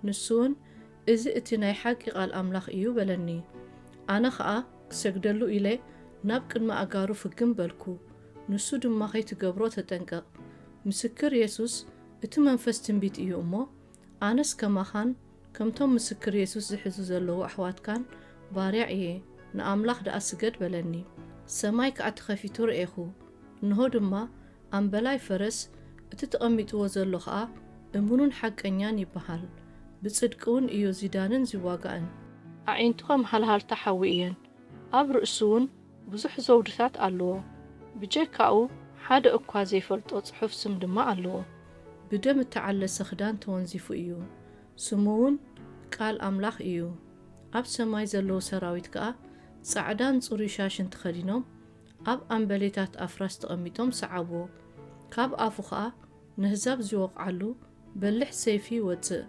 ንሱ እውን፣ እዚ እቲ ናይ ሓቂ ቃል ኣምላኽ እዩ በለኒ። ኣነ ኸኣ ክሰግደሉ ኢለ ናብ ቅድሚ ኣእጋሩ ፍግም በልኩ። ንሱ ድማ፣ ከይትገብሮ ተጠንቀቕ። ምስክር የሱስ እቲ መንፈስ ትንቢት እዩ እሞ፣ ኣነስ ከማኻን ከምቶም ምስክር የሱስ ዝሕዙ ዘለዉ ኣሕዋትካን ባርያ እየ። ንኣምላኽ ደኣ ስገድ በለኒ። ሰማይ ከኣ ተኸፊቱ ርኤኹ። እንሆ ድማ ኣምበላይ ፈረስ፣ እቲ ተቐሚጥዎ ዘሎ ኸኣ እሙንን ሓቀኛን ይበሃል። ብጽድቂ እውን እዩ ዚዳንን ዚዋጋእን። ኣዒንቱ ኸም ሃልሃልታ ሓዊ እየን። ኣብ ርእሱ እውን ብዙሕ ዘውድታት ኣለዎ። ብጀካኡ ሓደ እኳ ዘይፈልጦ ጽሑፍ ስም ድማ ኣለዎ። ብደም እተዓለሰ ክዳን ተወንዚፉ እዩ። ስሙ እውን ቃል ኣምላኽ እዩ። ኣብ ሰማይ ዘለዉ ሰራዊት ከኣ ጻዕዳን ጽሩይ ሻሽን ተኸዲኖም ኣብ ኣምበሌታት ኣፍራስ ተቐሚጦም ሰዓብዎ። ካብ ኣፉ ኸኣ ነህዛብ ዚወቕዓሉ በሊሕ ሰይፊ ይወጽእ።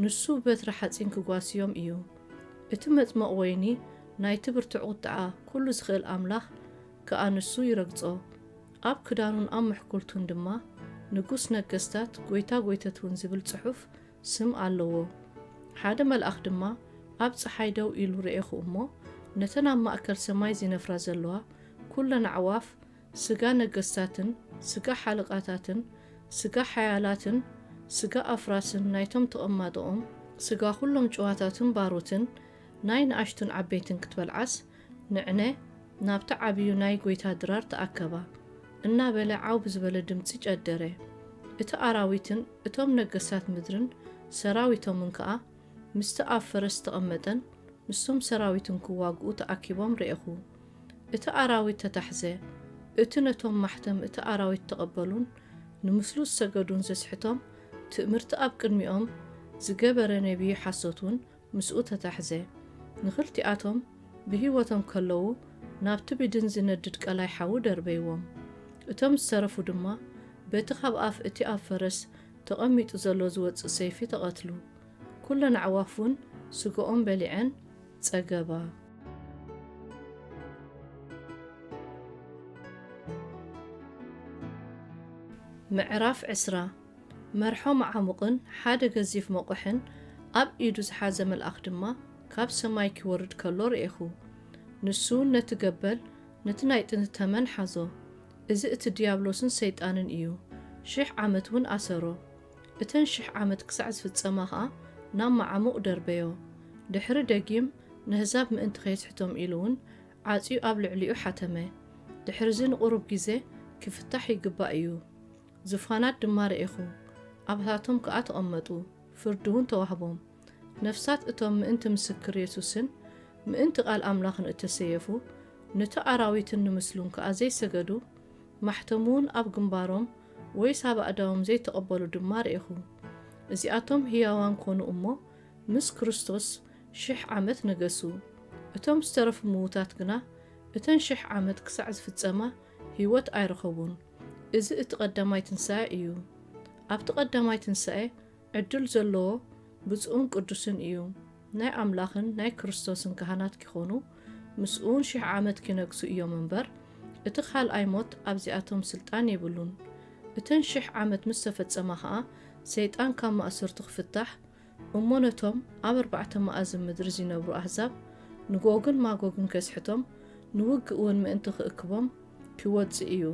ንሱ በትሪ ሓጺን ክጓስዮም እዩ። እቲ መጽመቕ ወይኒ ናይቲ ብርቱዕ ቁጥዓ ኩሉ ዝኽእል ኣምላኽ ከኣ ንሱ ይረግጾ። ኣብ ክዳኑን ኣብ ምሕኩልቱን ድማ ንጉስ ነገስታት፣ ጐይታ ጐይተት እውን ዝብል ጽሑፍ ስም ኣለዎ። ሓደ መልኣኽ ድማ ኣብ ጸሓይ ደው ኢሉ ርኤኹ እሞ፣ ነተን ኣብ ማእከል ሰማይ ዚነፍራ ዘለዋ ኵለን ኣዕዋፍ፣ ስጋ ነገስታትን ስጋ ሓለቓታትን ስጋ ሓያላትን ስጋ ኣፍራስን ናይቶም ተቐማጦኦም፣ ስጋ ኵሎም ጭዋታትን ባሮትን ናይ ንኣሽቱን ዓበይትን ክትበልዓስ፣ ንዕነ ናብቲ ዓብዩ ናይ ጐይታ ድራር ተኣከባ፣ እናበለ ዓው ብዝበለ ድምጺ ጨደረ። እቲ ኣራዊትን እቶም ነገስታት ምድርን ሰራዊቶምን ከኣ ምስቲ ኣብ ፈረስ ዝተቐመጠን ምስቶም ሰራዊቱን ክዋግኡ ተኣኪቦም ርኤኹ። እቲ ኣራዊት ተታሕዘ። እቲ ነቶም ማሕተም እቲ ኣራዊት እተቐበሉን ንምስሉ ዝሰገዱን ዘስሕቶም፣ ትእምርቲ ኣብ ቅድሚኦም ዝገበረ ነቢዪ ሓሶት እውን ምስኡ ተታሕዘ። ንኽልቲኣቶም ብህይወቶም ከለዉ ናብቲ ብድን ዝነድድ ቀላይ ሓዊ ደርበይዎም። እቶም ዝተረፉ ድማ በቲ ካብ ኣፍ እቲ ኣብ ፈረስ ተቐሚጡ ዘሎ ዝወጽእ ሰይፊ ተቐትሉ። ኵለን ኣዕዋፍ እውን ስጋኦም በሊዐን ጸገባ። ምዕራፍ ዕስራ። መርሖ መዓሙቕን ሓደ ገዚፍ መቑሕን ኣብ ኢዱ ዝሓዘ መልኣኽ ድማ ካብ ሰማይ ኪወርድ ከሎ ርኤኹ። ንሱ ነቲ ገበል፣ ነቲ ናይ ጥንቲ ተመን ሓዞ። እዚ እቲ ድያብሎስን ሰይጣንን እዩ። ሽሕ ዓመት እውን ኣሰሮ። እተን ሽሕ ዓመት ክሳዕ ዝፍጸማ ኸኣ ናብ መዓሙቕ ደርበዮ። ድሕሪ ደጊም ነህዛብ ምእንቲ ኸየስሕቶም ኢሉ እውን ዓጽዩ ኣብ ልዕሊኡ ሓተመ። ድሕርዚ ንቑሩብ ግዜ ክፍታሕ ይግባእ እዩ። ዝፋናት ድማ ርኤኹ፣ ኣባታቶም ከኣ ተቐመጡ፣ ፍርዲ እውን ተዋህቦም። ነፍሳት እቶም ምእንቲ ምስክር የሱስን ምእንቲ ቃል ኣምላኽን እተሰየፉ፣ ነቲ ኣራዊትን ንምስሉን ከኣ ዘይሰገዱ፣ ማሕተሙ እውን ኣብ ግንባሮም ወይስ ኣብ ኣእዳዎም ዘይተቐበሉ ድማ ርኤኹ። እዚኣቶም ህያዋን ኮኑ እሞ፣ ምስ ክርስቶስ ሽሕ ዓመት ነገሱ። እቶም ዝተረፉ ምዉታት ግና፣ እተን ሽሕ ዓመት ክሳዕ ዝፍጸማ ህይወት ኣይረኸቡን። እዚ እቲ ቀዳማይ ትንሳኤ እዩ። ኣብቲ ቀዳማይ ትንሳኤ ዕድል ዘለዎ ብጹእን ቅዱስን እዩ። ናይ ኣምላኽን ናይ ክርስቶስን ካህናት ኪኾኑ፣ ምስኡውን ሽሕ ዓመት ኪነግሱ እዮም እምበር፣ እቲ ካልኣይ ሞት ኣብዚኣቶም ስልጣን የብሉን። እተን ሽሕ ዓመት ምስ ተፈጸማ ኸኣ፣ ሰይጣን ካብ ማእሰርቱ ክፍታሕ፣ እሞ ነቶም ኣብ ኣርባዕተ መኣዝን ምድሪ ዚነብሩ ኣህዛብ፣ ንጎግን ማጎግን ኬስሕቶም፣ ንውግእ እውን ምእንቲ ኪእክቦም ኪወጽእ እዩ።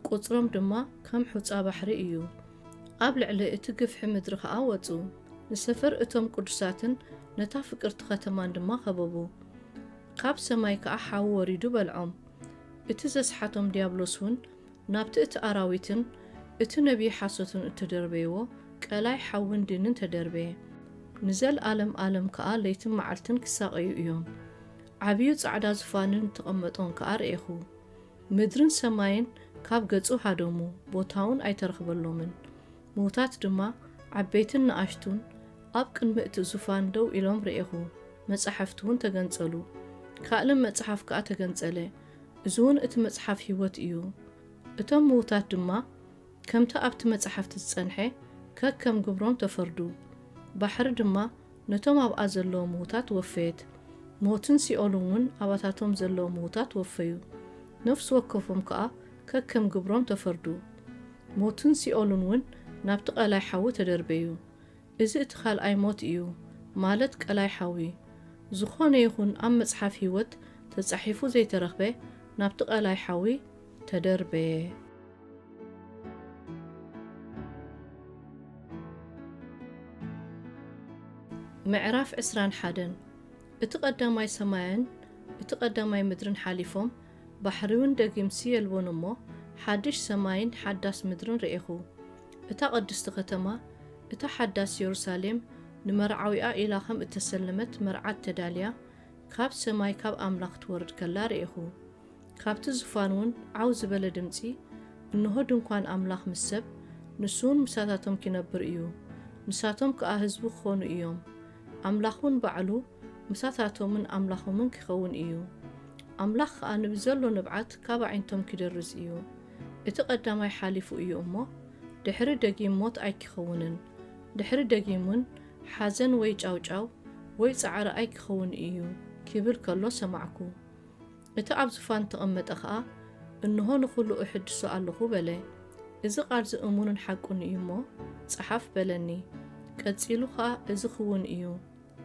ቁጽሮም ድማ ከም ሑጻ ባሕሪ እዩ። ኣብ ልዕሊ እቲ ግፍሒ ምድሪ ኸኣ ወጹ። ንሰፈር እቶም ቅዱሳትን ነታ ፍቅርቲ ኸተማን ድማ ኸበቡ። ካብ ሰማይ ከኣ ሓዊ ወሪዱ በልዖም። እቲ ዘስሓቶም ድያብሎስ እውን ናብቲ እቲ ኣራዊትን እቲ ነቢይ ሓሶትን እተደርበይዎ ቀላይ ሓውን ዲንን ተደርበየ። ንዘለኣለም ኣለም ከኣ ለይትን መዓልትን ክሳቐዩ እዮም። ዓብዩ ጻዕዳ ዙፋንን እተቐመጦን ከኣ ርኤኹ። ምድርን ሰማይን ካብ ገጹ ሃደሙ፣ ቦታውን ኣይተረኽበሎምን። ምዉታት ድማ፣ ዓበይትን ንኣሽቱን፣ ኣብ ቅድሚ እቲ ዙፋን ደው ኢሎም ርኤኹ። መጻሕፍቲ እውን ተገንጸሉ። ካልእ መጽሓፍ ከኣ ተገንጸለ። እዚ እውን እቲ መጽሓፍ ህይወት እዩ። እቶም ምዉታት ድማ፣ ከምቲ ኣብቲ መጻሕፍቲ ዝጸንሐ፣ ከከም ግብሮም ተፈርዱ። ባሕሪ ድማ ነቶም ኣብኣ ዘለዉ ምዉታት ወፈየት። ሞትን ሲኦልን እውን ኣባታቶም ዘለዉ ምዉታት ወፈዩ። ነፍሲ ወከፎም ከኣ ከከም ግብሮም ተፈርዱ። ሞትን ሲኦልን እውን ናብቲ ቀላይ ሓዊ ተደርበዩ። እዚ እቲ ካልኣይ ሞት እዩ፣ ማለት ቀላይ ሓዊ። ዝኾነ ይኹን ኣብ መጽሓፍ ህይወት ተጻሒፉ ዘይተረኽበ ናብቲ ቀላይ ሓዊ ተደርበየ። ምዕራፍ ዕስራን ሓደን። እቲ ቀዳማይ ሰማይን እቲ ቀዳማይ ምድርን ሓሊፎም፣ ባሕሪ እውን ደጊምሲ የልቦን እሞ፣ ሓድሽ ሰማይን ሓዳስ ምድርን ርኤኹ። እታ ቅድስቲ ከተማ፣ እታ ሓዳስ የሩሳሌም፣ ንመርዓዊኣ ኢላ ኸም እተሰለመት መርዓት ተዳልያ፣ ካብ ሰማይ ካብ ኣምላኽ ትወርድ ከላ ርኤኹ። ካብቲ ዝፋን እውን ዓው ዝበለ ድምጺ፣ እንሆ ድንኳን ኣምላኽ ምስ ሰብ፣ ንሱ እውን ምሳታቶም ኪነብር እዩ። ንሳቶም ከኣ ህዝቡ ክኾኑ እዮም። ኣምላኽ እውን ባዕሉ ምሳታቶምን ኣምላኾምን ኪኸውን እዩ። ኣምላኽ ከኣ ንብዘሎ ንብዓት ካብ ኣዒንቶም ኪደርዝ እዩ። እቲ ቀዳማይ ሓሊፉ እዩ እሞ፣ ድሕሪ ደጊም ሞት ኣይኪኸውንን። ድሕሪ ደጊም እውን ሓዘን ወይ ጫውጫው ወይ ጻዕሪ ኣይኪኸውን እዩ፣ ኪብል ከሎ ሰማዕኩ። እቲ ኣብ ዙፋን እተቐመጠ ኸኣ፣ እንሆ ንኹሉ እሕድሶ ኣለኹ በለ። እዚ ቃል እዚ እሙንን ሓቁን እዩ እሞ፣ ጸሓፍ በለኒ። ቀጺሉ ኸኣ፣ እዚ ክውን እዩ።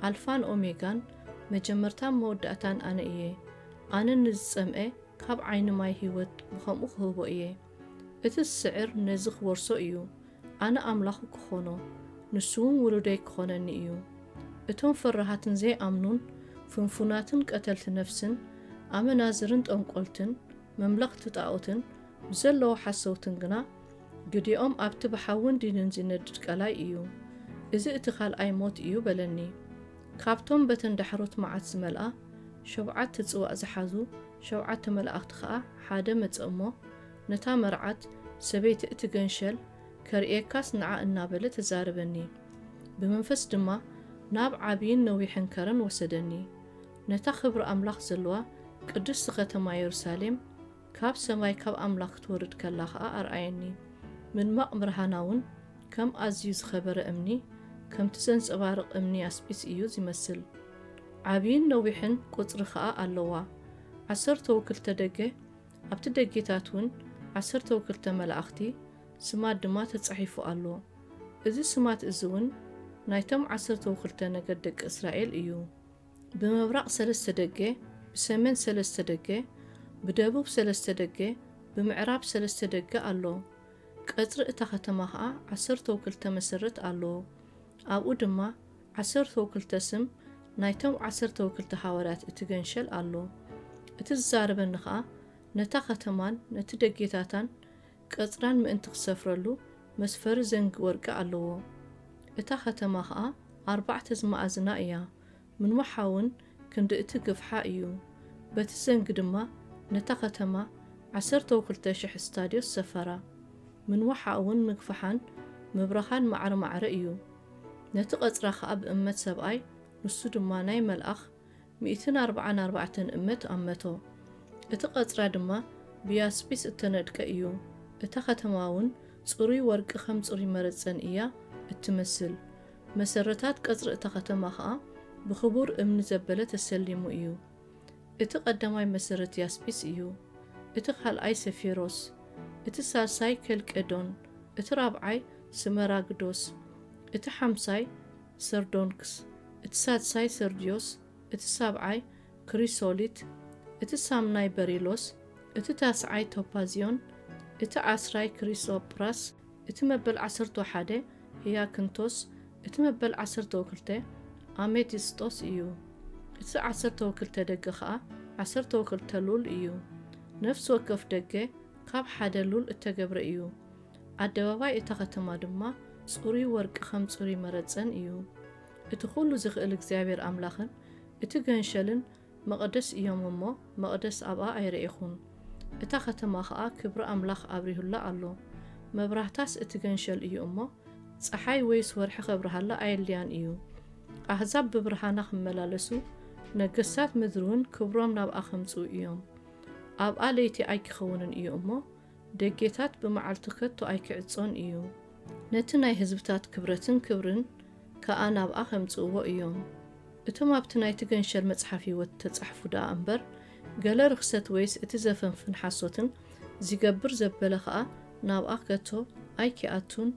ኣልፋን ኦሜጋን፣ መጀመርታን መወዳእታን ኣነ እየ። ኣነ ንዝጸምኤ ካብ ዓይኒ ማይ ህይወት ብኸምኡ ክህቦ እየ። እቲ ዝስዕር ነዚ ክወርሶ እዩ። ኣነ ኣምላኹ ክኾኖ፣ ንሱ እውን ውሉደይ ክኾነኒ እዩ። እቶም ፈራሃትን ዘይኣምኑን፣ ፍንፉናትን ቀተልቲ ነፍስን፣ ኣመናዝርን ጠንቆልትን፣ መምለኽቲ ጣኦትን፣ ብዘለዎ ሓሰውትን ግና፣ ግዲኦም ኣብቲ ብሓውን ዲንን ዚነድድ ቀላይ እዩ። እዚ እቲ ካልኣይ ሞት እዩ በለኒ። ካብቶም በተን ዳሕሮት መዓት ዝመልኣ፣ ሸውዓተ ጽዋእ ዝሓዙ ሸውዓተ መላእኽቲ ኸኣ ሓደ መጸ እሞ፣ ነታ መርዓት፣ ሰበይቲ እቲ ገንሸል፣ ከርእየካስ ንዓ እናበለ ተዛረበኒ። ብመንፈስ ድማ ናብ ዓብይን ነዊሕን ከረን ወሰደኒ። ነታ ክብሪ ኣምላኽ ዘለዋ ቅድስቲ ኸተማ የሩሳሌም፣ ካብ ሰማይ ካብ ኣምላኽ ክትወርድ ከላ ኸኣ ኣርኣየኒ። ምድማቕ ብርሃና እውን ከም ኣዝዩ ዝኸበረ እምኒ፣ ከምቲ ዘንጸባርቕ እምኒ ያስጲስ እዩ ዚመስል። ዓብይን ነዊሕን ቁጽሪ ኸኣ ኣለዋ። ዓሰርተው ክልተ ደገ፣ ኣብቲ ደጌታት እውን ዓሰርተው ክልተ መላእኽቲ፣ ስማት ድማ ተጻሒፉ ኣሎ። እዚ ስማት እዚ እውን ናይቶም ዓሰርተው ክልተ ነገድ ደቂ እስራኤል እዩ። ብምብራቕ ሰለስተ ደገ፣ ብሰሜን ሰለስተ ደገ፣ ብደቡብ ሰለስተ ደገ፣ ብምዕራብ ሰለስተ ደገ ኣሎ። ቀጽሪ እታ ኸተማ ኸኣ ዓሰርተው ክልተ መሰረት ኣለዎ። ኣብኡ ድማ ዓሰርተው ክልተ ስም ናይቶም ዓሰርተው ክልተ ሃዋርያት እቲ ገንሸል ኣሎ። እቲ ዝዛረበኒ ኸኣ ነታ ኸተማን ነቲ ደጌታታን ቀጽራን ምእንቲ ክሰፍረሉ መስፈሪ ዘንጊ ወርቂ ኣለዎ። እታ ኸተማ ኸኣ ኣርባዕተ ዝመኣዝና እያ። ምንዋሓ እውን ክንዲ እቲ ግፍሓ እዩ። በቲ ዘንጊ ድማ ነታ ኸተማ ዓሰርተው ክልተ ሽሕ ስታድዮስ ሰፈራ። ምንዋሓ እውን ምግፍሓን ምብራኻን ማዕረ ማዕረ እዩ። ነቲ ቐጽራ ኸኣ ብእመት ሰብኣይ፣ ንሱ ድማ ናይ መልኣኽ፣ ሚእትን ኣርብዓን ኣርባዕተን እመት ኣመቶ። እቲ ቐጽራ ድማ ብያስጲስ እተነድቀ እዩ። እታ ኸተማ እውን ጽሩይ ወርቂ ኸም ጽሩይ መረጸን እያ እትመስል። መሰረታት ቀጽሪ እታ ኸተማ ኸኣ ብኽቡር እምኒ ዘበለ ተሰሊሙ እዩ። እቲ ቐዳማይ መሰረት ያስጲስ እዩ። እቲ ኻልኣይ ሰፊሮስ፣ እቲ ሳልሳይ ከልቄዶን፣ እቲ ራብዓይ ስመራግዶስ፣ እቲ ሓምሳይ ሰርዶንክስ፣ እቲ ሳድሳይ ሰርድዮስ፣ እቲ ሳብዓይ ክሪሶሊት፣ እቲ ሳምናይ በሪሎስ፣ እቲ ታስዓይ ቶጳዝዮን፣ እቲ ዓስራይ ክሪሶፕራስ፣ እቲ መበል ዓሰርተ ሓደ ህያክንቶስ፣ እቲ መበል ዓሰርተ ክልተ ኣሜቲስጦስ እዩ። እቲ ዓሰርተ ክልተ ደገ ኸኣ ዓሰርተ ክልተ ሉል እዩ። ነፍሲ ወከፍ ደገ ካብ ሓደ ሉል እተገብረ እዩ። ኣደባባይ እታ ኸተማ ድማ ጽሩይ ወርቂ ኸም ጽሩይ መረጸን እዩ። እቲ ኹሉ ዚኽእል እግዚኣብሔር ኣምላኽን እቲ ገንሸልን መቕደስ እዮም እሞ፣ መቕደስ ኣብኣ ኣይረኤኹን። እታ ኸተማ ኸኣ ክብሪ ኣምላኽ ኣብሪሁላ ኣሎ። መብራህታስ እቲ ገንሸል እዩ እሞ፣ ጸሓይ ወይስ ወርሒ ኸብርሃላ ኣየድልያን እዩ። ኣህዛብ ብብርሃና ኺመላለሱ፣ ነገስታት ምድሪ እውን ክብሮም ናብኣ ኸምጽኡ እዮም። ኣብኣ ለይቲ ኣይኪኸውንን እዩ እሞ፣ ደጌታት ብመዓልቲ ከቶ ኣይኪዕጾን እዩ። ነቲ ናይ ህዝብታት ክብረትን ክብርን ከኣ ናብኣ ኸምጽእዎ እዮም። እቶም ኣብቲ ናይቲ ገንሸል መጽሓፍ ህይወት ተጻሕፉ ደኣ እምበር፣ ገለ ርኽሰት ወይስ እቲ ዘፈንፍን ሓሶትን ዚገብር ዘበለ ኸኣ ናብኣ ከቶ ኣይኪኣቱን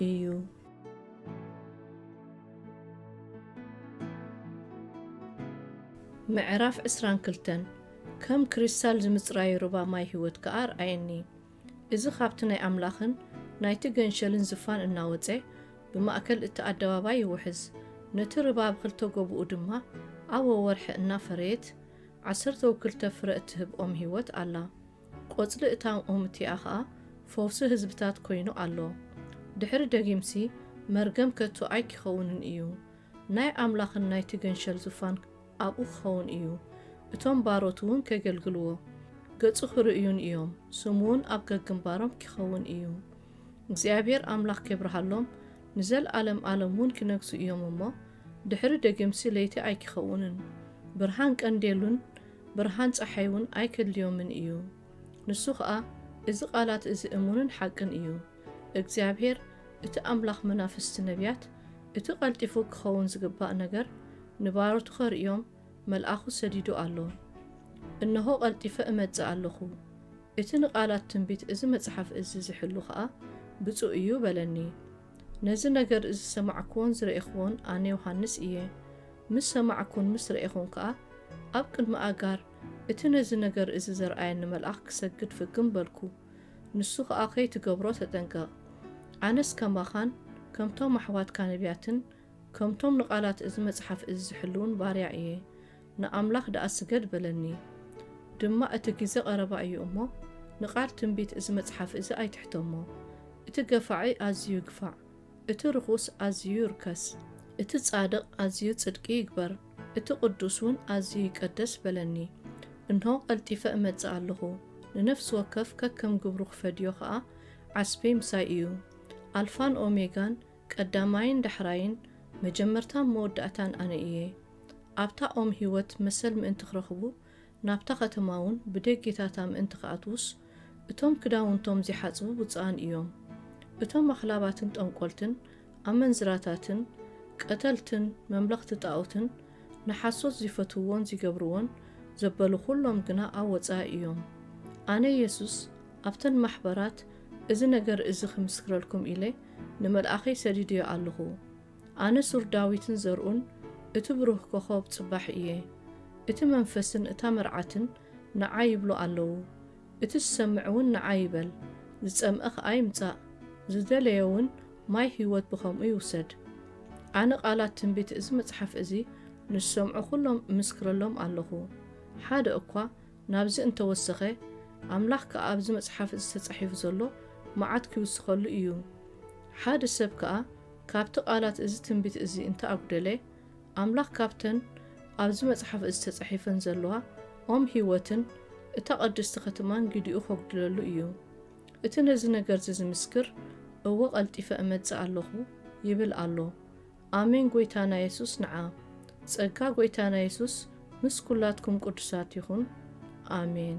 እዩ። ምዕራፍ ዕስራን ክልተን። ከም ክሪስታል ዝምጽራዩ ሩባ ማይ ህይወት ከኣ ኣርኣየኒ። እዚ ኻብቲ ናይ ኣምላኽን ናይቲ ገንሸልን ዝፋን እናወጸ ብማእከል እቲ ኣደባባይ ይውሕዝ። ነቲ ርባ ኣብ ኽልተ ጎብኡ ድማ ኣብ ወወርሒ እናፈረየት ዓሰርተ ወክልተ ፍረ እትህብ ኦም ህይወት ኣላ። ቈጽሊ እታ ኦም እቲኣ ኸኣ ፈውሲ ህዝብታት ኰይኑ ኣሎ። ድሕሪ ደጊምሲ መርገም ከቶ ኣይኪኸውንን እዩ። ናይ ኣምላኽን ናይቲ ገንሸል ዙፋን ኣብኡ ኪኸውን እዩ። እቶም ባሮት እውን ኬገልግልዎ፣ ገጹ ኺርእዩን እዮም። ስሙ እውን ኣብ ገግንባሮም ኪኸውን እዩ። እግዚኣብሔር ኣምላኽ ኬብርሃሎም፣ ንዘለኣለም ኣለም እውን ኪነግሱ እዮም እሞ፣ ድሕሪ ደጊምሲ ለይቲ ኣይኪኸውንን። ብርሃን ቀንዴሉን ብርሃን ጸሓይ እውን ኣይከድልዮምን እዩ። ንሱ ኸኣ፣ እዚ ቓላት እዚ እሙንን ሓቅን እዩ። እግዚኣብሔር፣ እቲ ኣምላኽ መናፍስቲ ነቢያት፣ እቲ ቐልጢፉ ኪኸውን ዝግባእ ነገር ንባሮቱ ኸርእዮም መልኣኹ ሰዲዱ ኣሎ። እንሆ፣ ቐልጢፈ እመጽእ ኣለኹ። እቲ ንቓላት ትንቢት እዚ መጽሓፍ እዚ ዚሕሉ ኸኣ ብጹእ እዩ በለኒ። ነዚ ነገር እዚ ዝሰማዕክዎን ዝረኤኽዎን ኣነ ዮሃንስ እየ። ምስ ሰማዕኩን ምስ ረኤኹን ከኣ ኣብ ቅድሚ ኣጋር እቲ ነዚ ነገር እዚ ዘርኣየኒ መልኣኽ ክሰግድ ፍግም በልኩ። ንሱ ኸኣ ከይትገብሮ ተጠንቀቕ። ኣነስ ከማኻን ከምቶም ኣሕዋትካ ነቢያትን ከምቶም ንቓላት እዚ መጽሓፍ እዚ ዝሕልዉን ባርያ እየ። ንኣምላኽ ደኣ ስገድ በለኒ። ድማ እቲ ግዜ ቐረባ እዩ እሞ፣ ንቓል ትንቢት እዚ መጽሓፍ እዚ ኣይትሕተሞ። እቲ ገፋዒ ኣዝዩ ይግፋዕ፣ እቲ ርኹስ ኣዝዩ ይርከስ፣ እቲ ጻድቕ ኣዝዩ ጽድቂ ይግበር፣ እቲ ቅዱስ እውን ኣዝዩ ይቀደስ በለኒ። እንሆ፣ ቐልጢፈ እመጽእ ኣለኹ። ንነፍሲ ወከፍ ከከም ግብሩ ክፈድዮ ኸኣ ዓስበይ ምሳይ እዩ። ኣልፋን ኦሜጋን፣ ቀዳማይን ዳሕራይን፣ መጀመርታን መወዳእታን ኣነ እየ። ኣብታ ኦም ህይወት መሰል ምእንቲ ክረኽቡ፣ ናብታ ኸተማ እውን ብደጌታታ ምእንቲ ክኣትዉስ፣ እቶም ክዳውንቶም ዚሓጽቡ ብፁዓን እዮም። እቶም ኣኽላባትን ጠንቆልትን፣ ኣመንዝራታትን፣ ቀተልትን፣ መምለኽቲ ጣኦትን፣ ንሓሶት ዚፈትውዎን ዚገብርዎን ዘበሉ ኹሎም ግና ኣብ ወጻኢ እዮም። ኣነ የሱስ ኣብተን ማሕበራት እዚ ነገር እዚ ኽምስክረልኩም ኢለ ንመልኣኸይ ሰዲደዮ ኣለኹ። ኣነ ሱር ዳዊትን ዘርኡን፣ እቲ ብሩህ ኮኾብ ጽባሕ እየ። እቲ መንፈስን እታ መርዓትን ንዓይ ይብሉ ኣለዉ። እቲ ዝሰምዕ እውን ንዓይ ይበል፣ ዝጸምአ ኸኣ ይምጻእ፣ ዝደለየ እውን ማይ ህይወት ብኸምኡ ይውሰድ። ኣነ ቓላት ትንቢት እዚ መጽሓፍ እዚ ንዝሰምዑ ኹሎም እምስክረሎም ኣለኹ። ሓደ እኳ ናብዚ እንተ ወሰኸ፣ ኣምላኽ ከኣ ኣብዚ መጽሓፍ እዚ ተጻሒፉ ዘሎ መዓት ኪውስኸሉ እዩ። ሓደ ሰብ ከኣ ካብቲ ቓላት እዚ ትንቢት እዚ እንተ ኣጉደለ፣ ኣምላኽ ካብተን ኣብዚ መጽሓፍ እዚ ተጻሒፈን ዘለዋ ኦም ህይወትን እታ ቕድስቲ ኸተማን ጊዲኡ ኸጉድለሉ እዩ። እቲ ነዚ ነገር እዚ ዝምስክር፣ እወ ቐልጢፈ እመጽእ ኣለኹ ይብል ኣሎ። ኣሜን። ጐይታና የሱስ ንዓ። ጸጋ ጐይታና የሱስ ምስ ኵላትኩም ቅዱሳት ይኹን። ኣሜን።